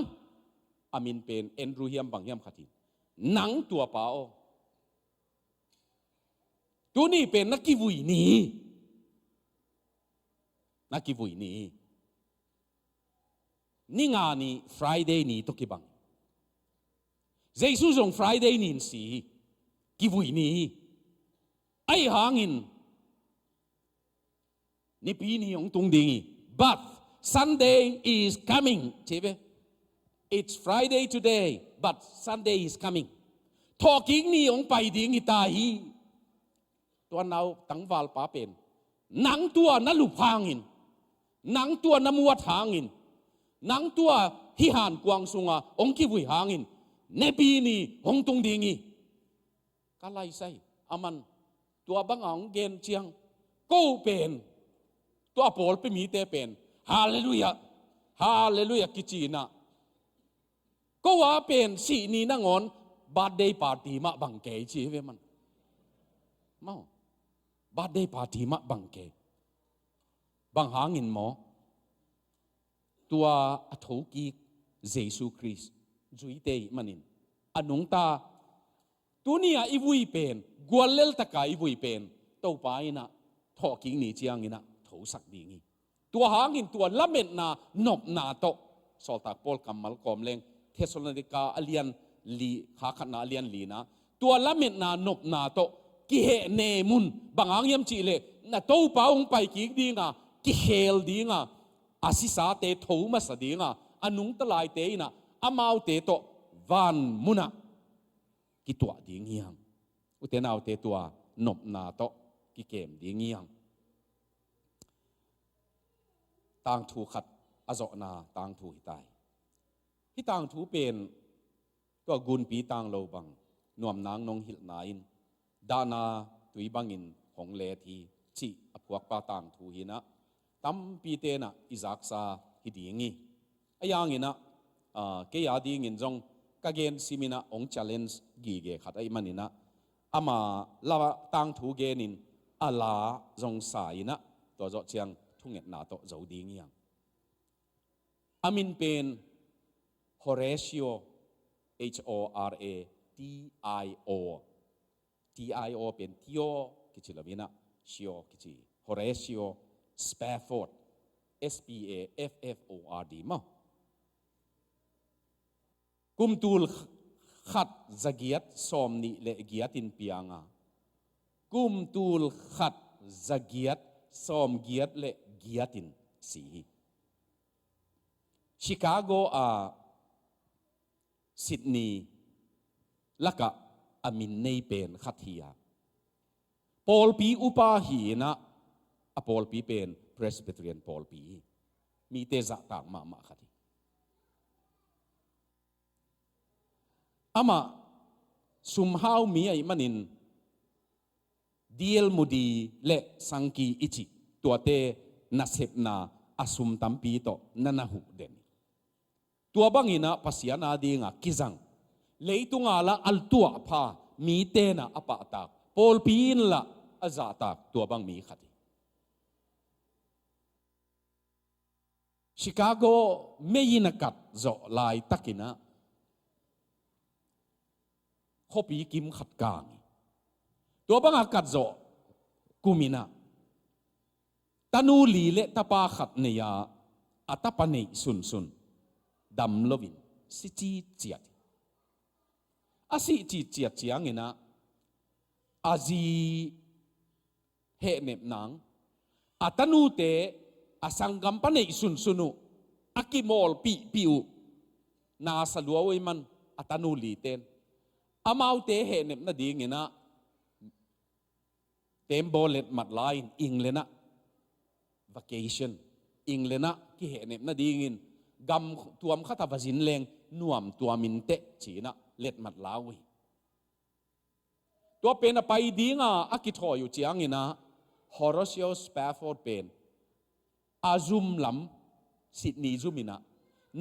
a min pen Andrew hiam bang hiam khat hi, nang tua pa aw, tuni pen na kivui ni hi. Na kivui ni hi. Ni nga ni Friday ni tawh kibang. Jesu zong Friday ni in si hi. Kivui ni hi. Ahi hangin Nipi ni hong tung ding hi. But Sunday is coming. Ci ve. It's Friday today, but Sunday is coming. Thawhkik ni hong pai ding hi ta hi. Tua nau tangvalpa pen, nang tua na lup hangin, nang tua na muat hangin, nang tua hih hankuang sunga hong kivui hangin, Nipi ni hong tung ding hi. Ka laisai, aman tua banga hong gen ciang, ko pen, tua pawlpi mite pen, Halleluiah, Halleluiah kici in ah, ko a pen sih ni nangawn birthday party mah bang kei ci hi ve man. Maw, birthday party mah bang kei. Bang hangin maw? Tua a thokik Jesu Khrist zuite i hih manin, a nungta, tuni-a i vui pen, guallel taka i vui pen, Topa in ah thawhkik ni ciangin ah thosak ding hi. Tua hangin tua lametna nopna tawh, Sawltak Paul kammal kawm leng, Thessalonika a lian li, kha khatna a lian lina, tua lametna nopna tawh kihehnem un. Bang hang hiam cih leh, na Topa hong paikik dinga, kikhel dinga, a sisate tho masa dinga, a nungta laite in ah amaute tawh van munah kituah ding hi hang. Ute naute, tua nopna tawh kikem ding hi hang. Tangthu khat a zawhna tangthu hi ta hi. Hih tangthu pen tua Gunpi Tanglo Bang Nuam Nang Nong Hilhna In, dahna tui bangin hong let hi, cih a phuakpa tangthu hi in ah, tampite in ah i zaksa hi ding hi. Ahi hangin ah, ah, kei a dingin zong ka gen sim in ah hong challenge gige khat ahih manin ah, ama la tangthu genin, a la zong sa in ah, tua zawh ciang thungetna tawh zo ding hi hang. A min pen Horatio, H O R A T I O. T I O pen Tio kici lo in ah, Sio kici. Horatio Spafford, S P A F F O R D maw. Kum tul khat zagiat sawmnih le giat in piang a, kum tul khat zagiat sawmgiat le giat in si hi. Chicago a Sydney lakah a min nei pen khat hi a, pawlpi upa hi in ah, a pawlpi pen Presbyterian pawlpi hi. Mite zahtak mahmah khat hi. Amah sumhau mi ahih manin, D L Moody le Sankey i cih tuate nasepna a sum tampi tawh na na huh den hi. Tua bangin ah Pasian adingah kizang, leitunga lah a tuahpha, mite in ah a pahtak, pawlpi in lah a zahtak, tua bang mi khat hi. Chicago mei in a kat zawh laitakin ah khuapi kim khat kang hi. Tua banga kat zawh kum in ah tanu li le tapa khat nei a, a tapa neih sunsun dam loin si citciat hi. A sih citciat ciangin ah a zi hehnep nang, a tanute a sanggampa neih sunsun uh, a kimawlpihpih uh, na sa lua uh ahih man a tanu lite in amaute hehnep nadingin ah tembaw letmat la-in England ah vacation, England ah kihehnep nadingin gam tuam khat ah va zin leng nuam tuam inteh ci-in ah letmat la uh hi. Tua pen a pai dinga a kithawi uh ciangin ah Horatio Spafford pen a zum lam Sydney zum in ah,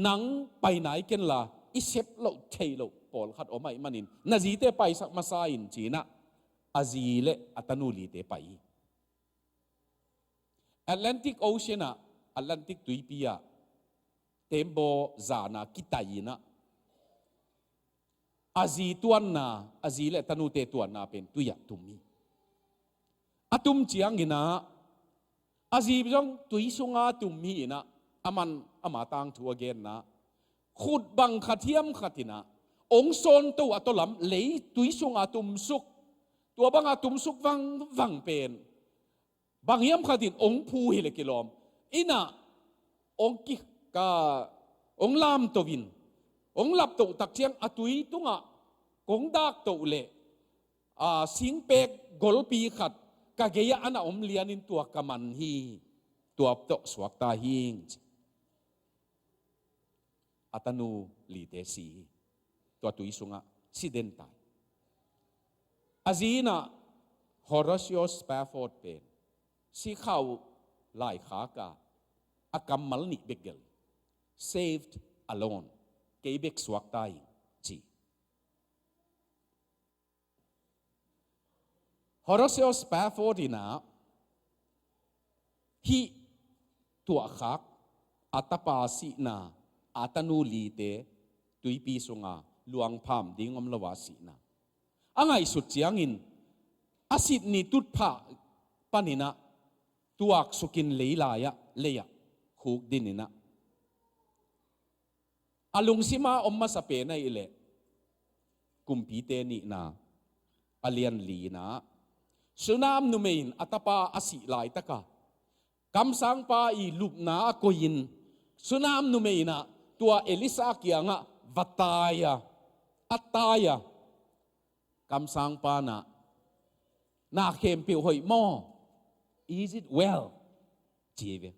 nang pai nai ken la, i sep loh theih loh pawlkhat om ahih manin na zite paisak masa in ci-in ah a zi le a tanu lite pai hi. Atlantic Ocean ah, Atlantic tuipi ah tembaw zan a kitai in ah a zi tuanna, a zi le tanute tuanna pen tui ah tum hi. A tum ciangin ah a zi zong tui sunga tum hi in ah, aman ama tangthu a genna, khut bang khat hiam khat in ah ong sawnto a tawlam lei tui sunga tumsuk, tua banga tumsuk vangvang pen bang hiam khat in ong phu hi le kilawm in ah, ong ki, ka, ong lamto in, ong laptoh tak ciang a tui tungah kong daktoh le, a, singpek golpi khat ka gei ah a na om lianin tua ka man hi, tua tawh suakta hing ci. A tanu lite si hi. Tua tui sungah si den ta hi. A zi in ah Horatio Spafford pen sikhau laikhak a, a kammal nih bek gelh, "Saved alone," kei bek suakta ing ci. Horatio Spafford in ah hih tuahkhak a tapa sihna, a tanu lite tuipi sunga luangpham ding om lo a sihna a ngaihsut ciangin, a Sydney tutphah panin ah tuaksukin lei lai ah, lei ah khukdin in ah, a lungsima om masa pen ahih leh Kumpite Nihna a lian lina, Sunam numei in a tapa a sih laitaka kamsangpa i lupna a koihin, Sunam numei in ah tua Elisha kiangah va tai a, a tai a, kamsangpa in ah, "Na khempeuh hoih maw? Is it well?" ci hi ve.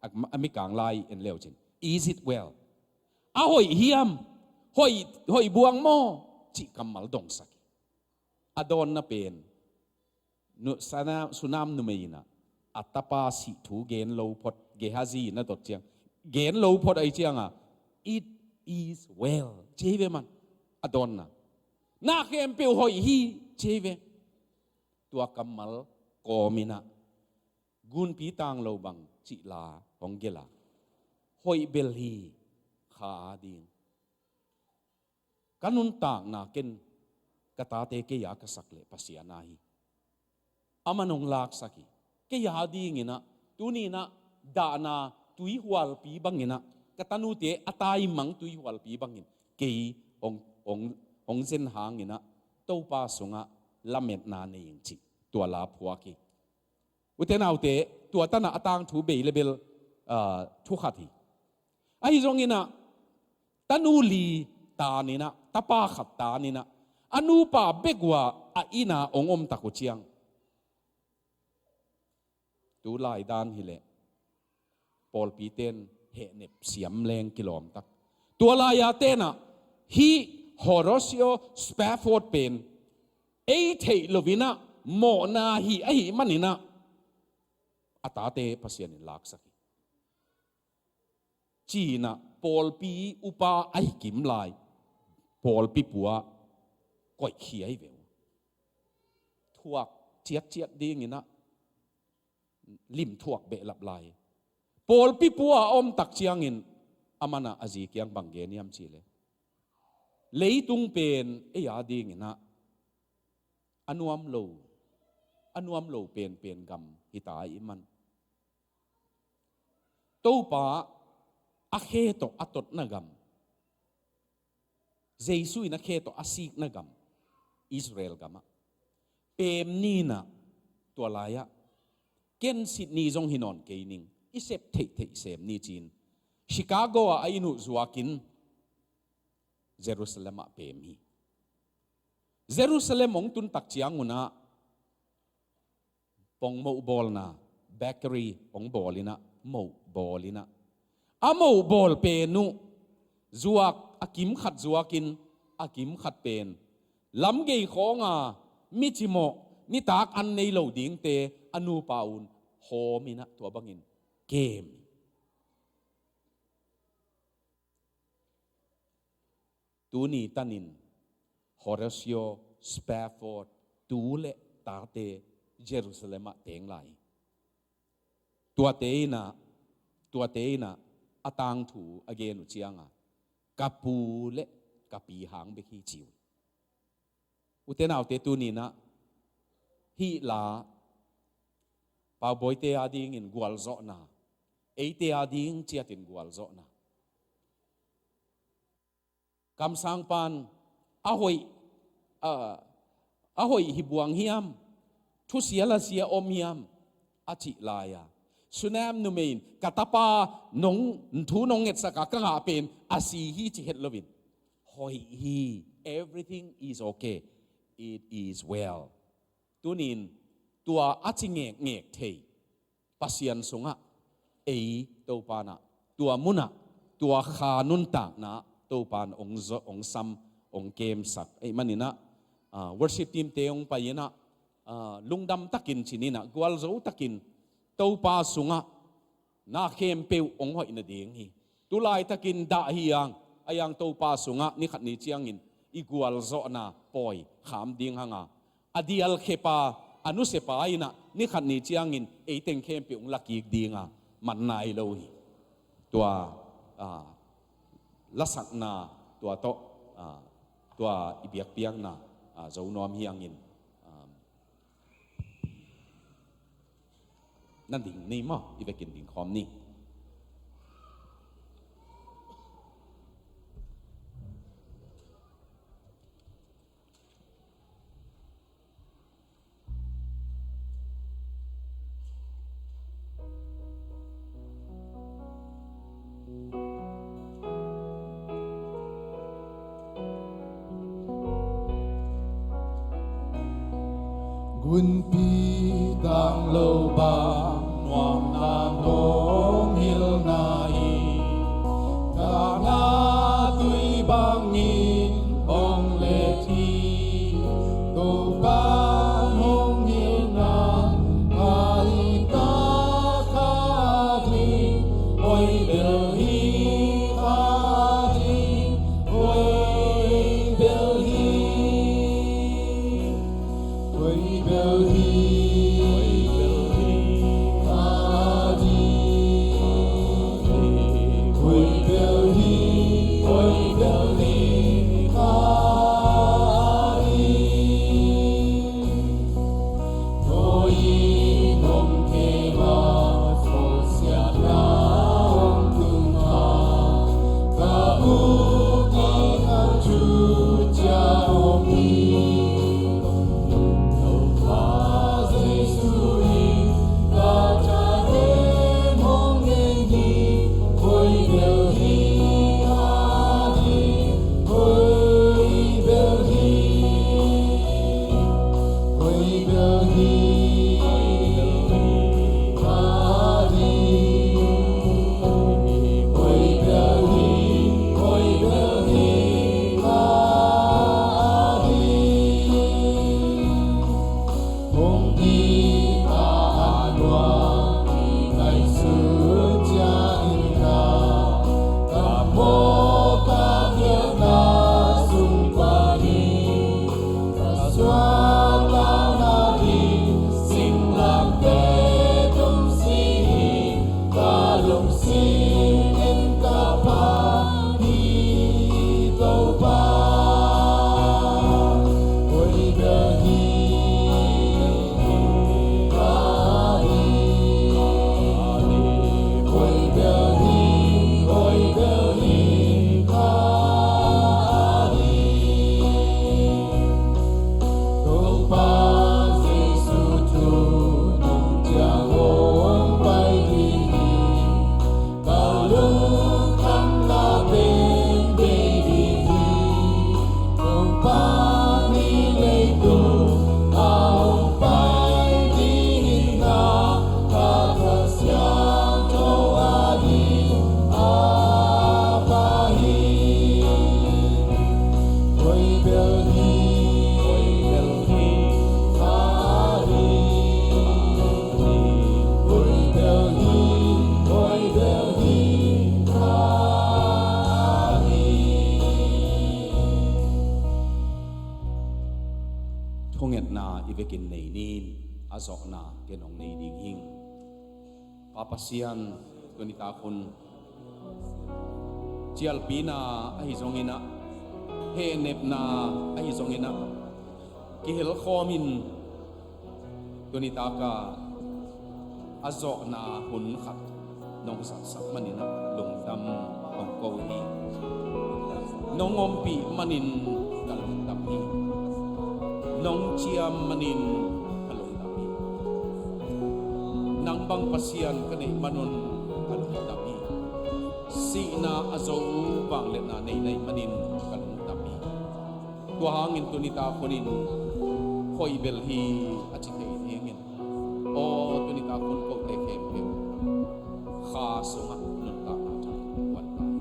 A, a mikang lai en leucin, "Is it well? A hoih hiam? Hoih, hoih buang maw?" cih kammal dongsak hi. A dawnna pen, nu, sana, Sunam numei in ah a tapa sih thu gen lo phot, Gehazi na dot ciang, gen lo phot ahih ciangah, "It is well," ci hi ve man. A dawnna, "Na khempeuh hoih hi," ci hi ve. Tua kammal kawm in ah, gunpi tang lo bang cih la hong gelh a, hoih bel hi, kha a ding. Ka nuntakna ken ka tate kei a ka sak leh Pasian a hi. Aman hong laksak hi. Kei a ding in ah, tuni in ah, dahna tuihualpi bang in ah, ka tanute a taimang tuihualpi bang in kei hong, hong, hong zen hang in ah, Topa sungah lametna nei ing cih tua la phuak hi. Ute naute, tua tan ah a tangthu bei le bel, ah, thu khat hi. Ahi zongin ah, tanu li tan in ah, tapa khat tan in ah, a nupa bek uh a inn ah hong om tak uh ciang, tu lai dan hi leh, pawlpi ten hehnep siam leng kilawm tak. Tua lai a ten ah, hih Horatio Spafford pen ei theih lo in ah, mawhna hi ahih man in ah, a tate Pasian in laksak hi, ci in ah, pawlpi upa ahi kim lai, pawlpi pu ah koih khia hi ve uh. Thuak ciatciat ding in ah, lim thuak behlap lai. Pawlpi pu ah a om tak ciangin, aman ah a zi kiang bang gen hiam cih leh, leitung pen ei a ding in ah, a nuam lo, a nuam lo penpen gam hi ta ahih man, Topa a khe tawh a totna gam, Jesu in a khe tawh a sikna gam, Israel gam ah pem ni in ah, tua lai ah, ken sit ni zong hi nawn kei ning, i sep theihtheih sem ni ci-in, Chicago ah a inn uh zuak in, Jerusalem ah pem hi. Jerusalem hong tun tak ciang un ah, pongmoh bawlna, bakery hong bawl in ah, moh bawl in ah, a moh bawl pen uh zuak, a kim khat zuak in, a kim khat pen lamgei khawng a, mi cimawh, nitak an nei lo dingte a nupa un hawm in ah, tua bangin kem. Tuni tanin Horatio Spafford tu le tate Jerusalem ah teng lai. Tuate in ah, tuate in ah, a tangthu a gen uh ciang a, ka pu le ka pi hang bek hi ci uh. Ute naute, tuni in ah hih la, Paubawite a dingin gualzawhna, eite a ding ciatin gualzawhna, kamsangpa'n a hoih, a, a hoih hi buang hiam, thusia lasia om hiam, a cih lai a, Sunem numei in, ka tapa nong, thu nong ngetsak a ka ngah pen a si hi ci het loin, hoih hi, everything is okay, it is well. Tunin tua a ci ngekngek thei Pasian sungah ei Topa in ah, tua munah, tua kha nuntakna Topa in hong zo-, hong sam, hong kemsak. Ei manin ah, ah, worship team te hong pai in ah, ah, lungdam takin ci-in ah, gualzo takin Topa sungah na khempeuh hong hoih nading hi. Tu laitakin dah hi hang, a hiang Topa sungah ni khat ni ciangin i gualzawhna pawi kham ding hang a, a dialkhepa, a nusiapa in ah ni khat ni ciangin ei teng khempeuh hong lakik ding a, man nai lo hi. Tua, ah, lasakna, tua tawh, ah, tua i biakpiakna, ah, zo nuam hi hangin, ah, na ding ni maw, i vekin ding khawm ni. Gunpi tang lo bang nuamna nong hilhna hi. Ka ngah tui bangin hong let hi. Topa hong hilhna, ka hi ta kha ding, hoih bel hi kha ding, hoih bel hi, hoih bel hi, hoih Thungetna i vekin nei ni in, a zawhna ken hong nei ding hing. Pa Pasian, tuni tak hun cialpina ahi zongin ah, hehnepna ahi zongin ah, kihelkhawm in tuni tak a a zawhna hun khat nong zatsak manin ah lungdam kong ko hi. Nong ompih manin ka lungdam hi. Nong ciam manin ka lungdam hi. Nang bang Pasian ka neih manun ka lungdam hi. Sihna a zo vangliatna nei na hih manin ka lungdam hi. Tua hangin tuni tak hunin hoih bel hi a ci thei dingin, aw, tuni tak hun kote khempeuh Kha sungah nuntakna tha huan ta hi.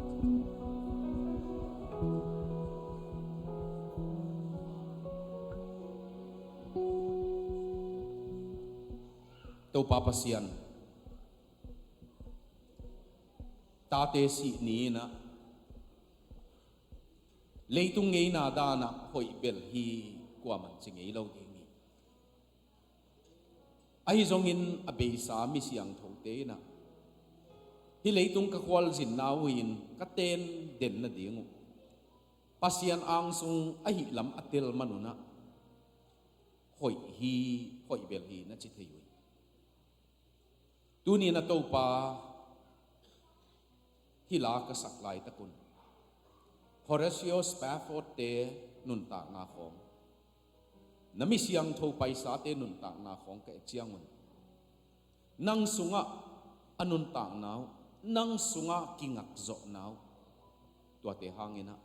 Topa Pasian, tate sih ni-in ah leitung ngeina dan ah hoih bel hi kuaman ci ngei lo ding hi. Ahi zongin a beisa mi siangthote in ah, hih leitung ka khualzinna uh in ka ten den nading uh Pasian angsung ahih lam a tel manun ah, hoih hi, hoih bel hi na ci thei uh hi. Tuni-in ah Topa, hih la ka sak laitakun Horatio Spafford-te nuntakna khawng, na mi siangtho paisate nuntakna khawng ka et ciangun, nang sungah a nuntakna uh, nang sungah kingakzawhna uh, tuate hangin ah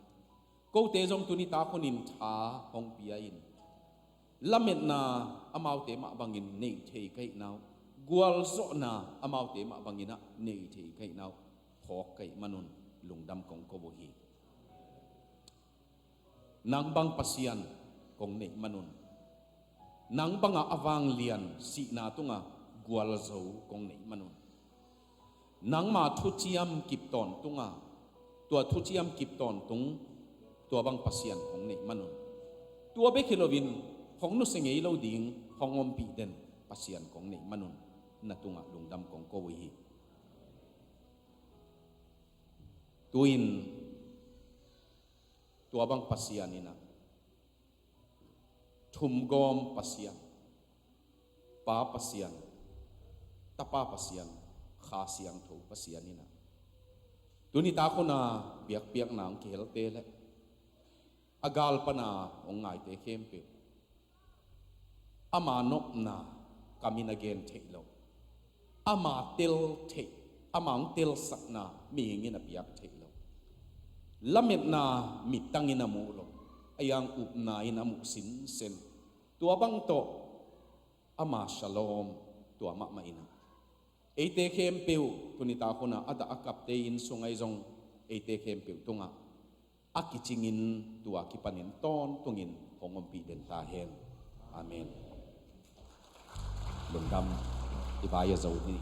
kote zong tuni tak hunin tha hong pia in, lametna amaute mah bangin nei thei ka hihna uh, gualzawhna amaute mah bangin ah nei thei ka hihna uh phawk ka hih manun lungdam kong ko uh hi. Nang bang Pasian kong neih manun, nang bangah a vanglian sihna tungah gualzo kong neih manun, nangma thuciam kip tawntungah, tua thuciam kip tawntung tua bang Pasian kong neih manun, tua bek hi loin hong nusia ngei lo ding hong ompih den Pasian kong neih manun, na tungah lungdam kong ko uh hi. Tu-in tua bang Pasian in ah, thumgawm Pasian, Pa Pasian, Tapa Pasian, Kha Siangtho Pasian in ah, tuni tak hun a biakpiakna hong kihelte le a gal pana hong ngaite khempeuh, ama nopna kam in a gen theih loh, ama tel theih, ama hong telsakna mihing in a piak theih loh, lametna mittang in a muh loh, a yang upna in a muh sinsen, tua bang tawh ama shalom tua mahmah in ah, eite khempeuh tuni tak hun a a dah a kapte inn sung ahi zong, eite khempeuh tungah a kicingin tua kipanin tawntungin hong ompih den ta hen. Amen. Lungdam. I vai a zo ni.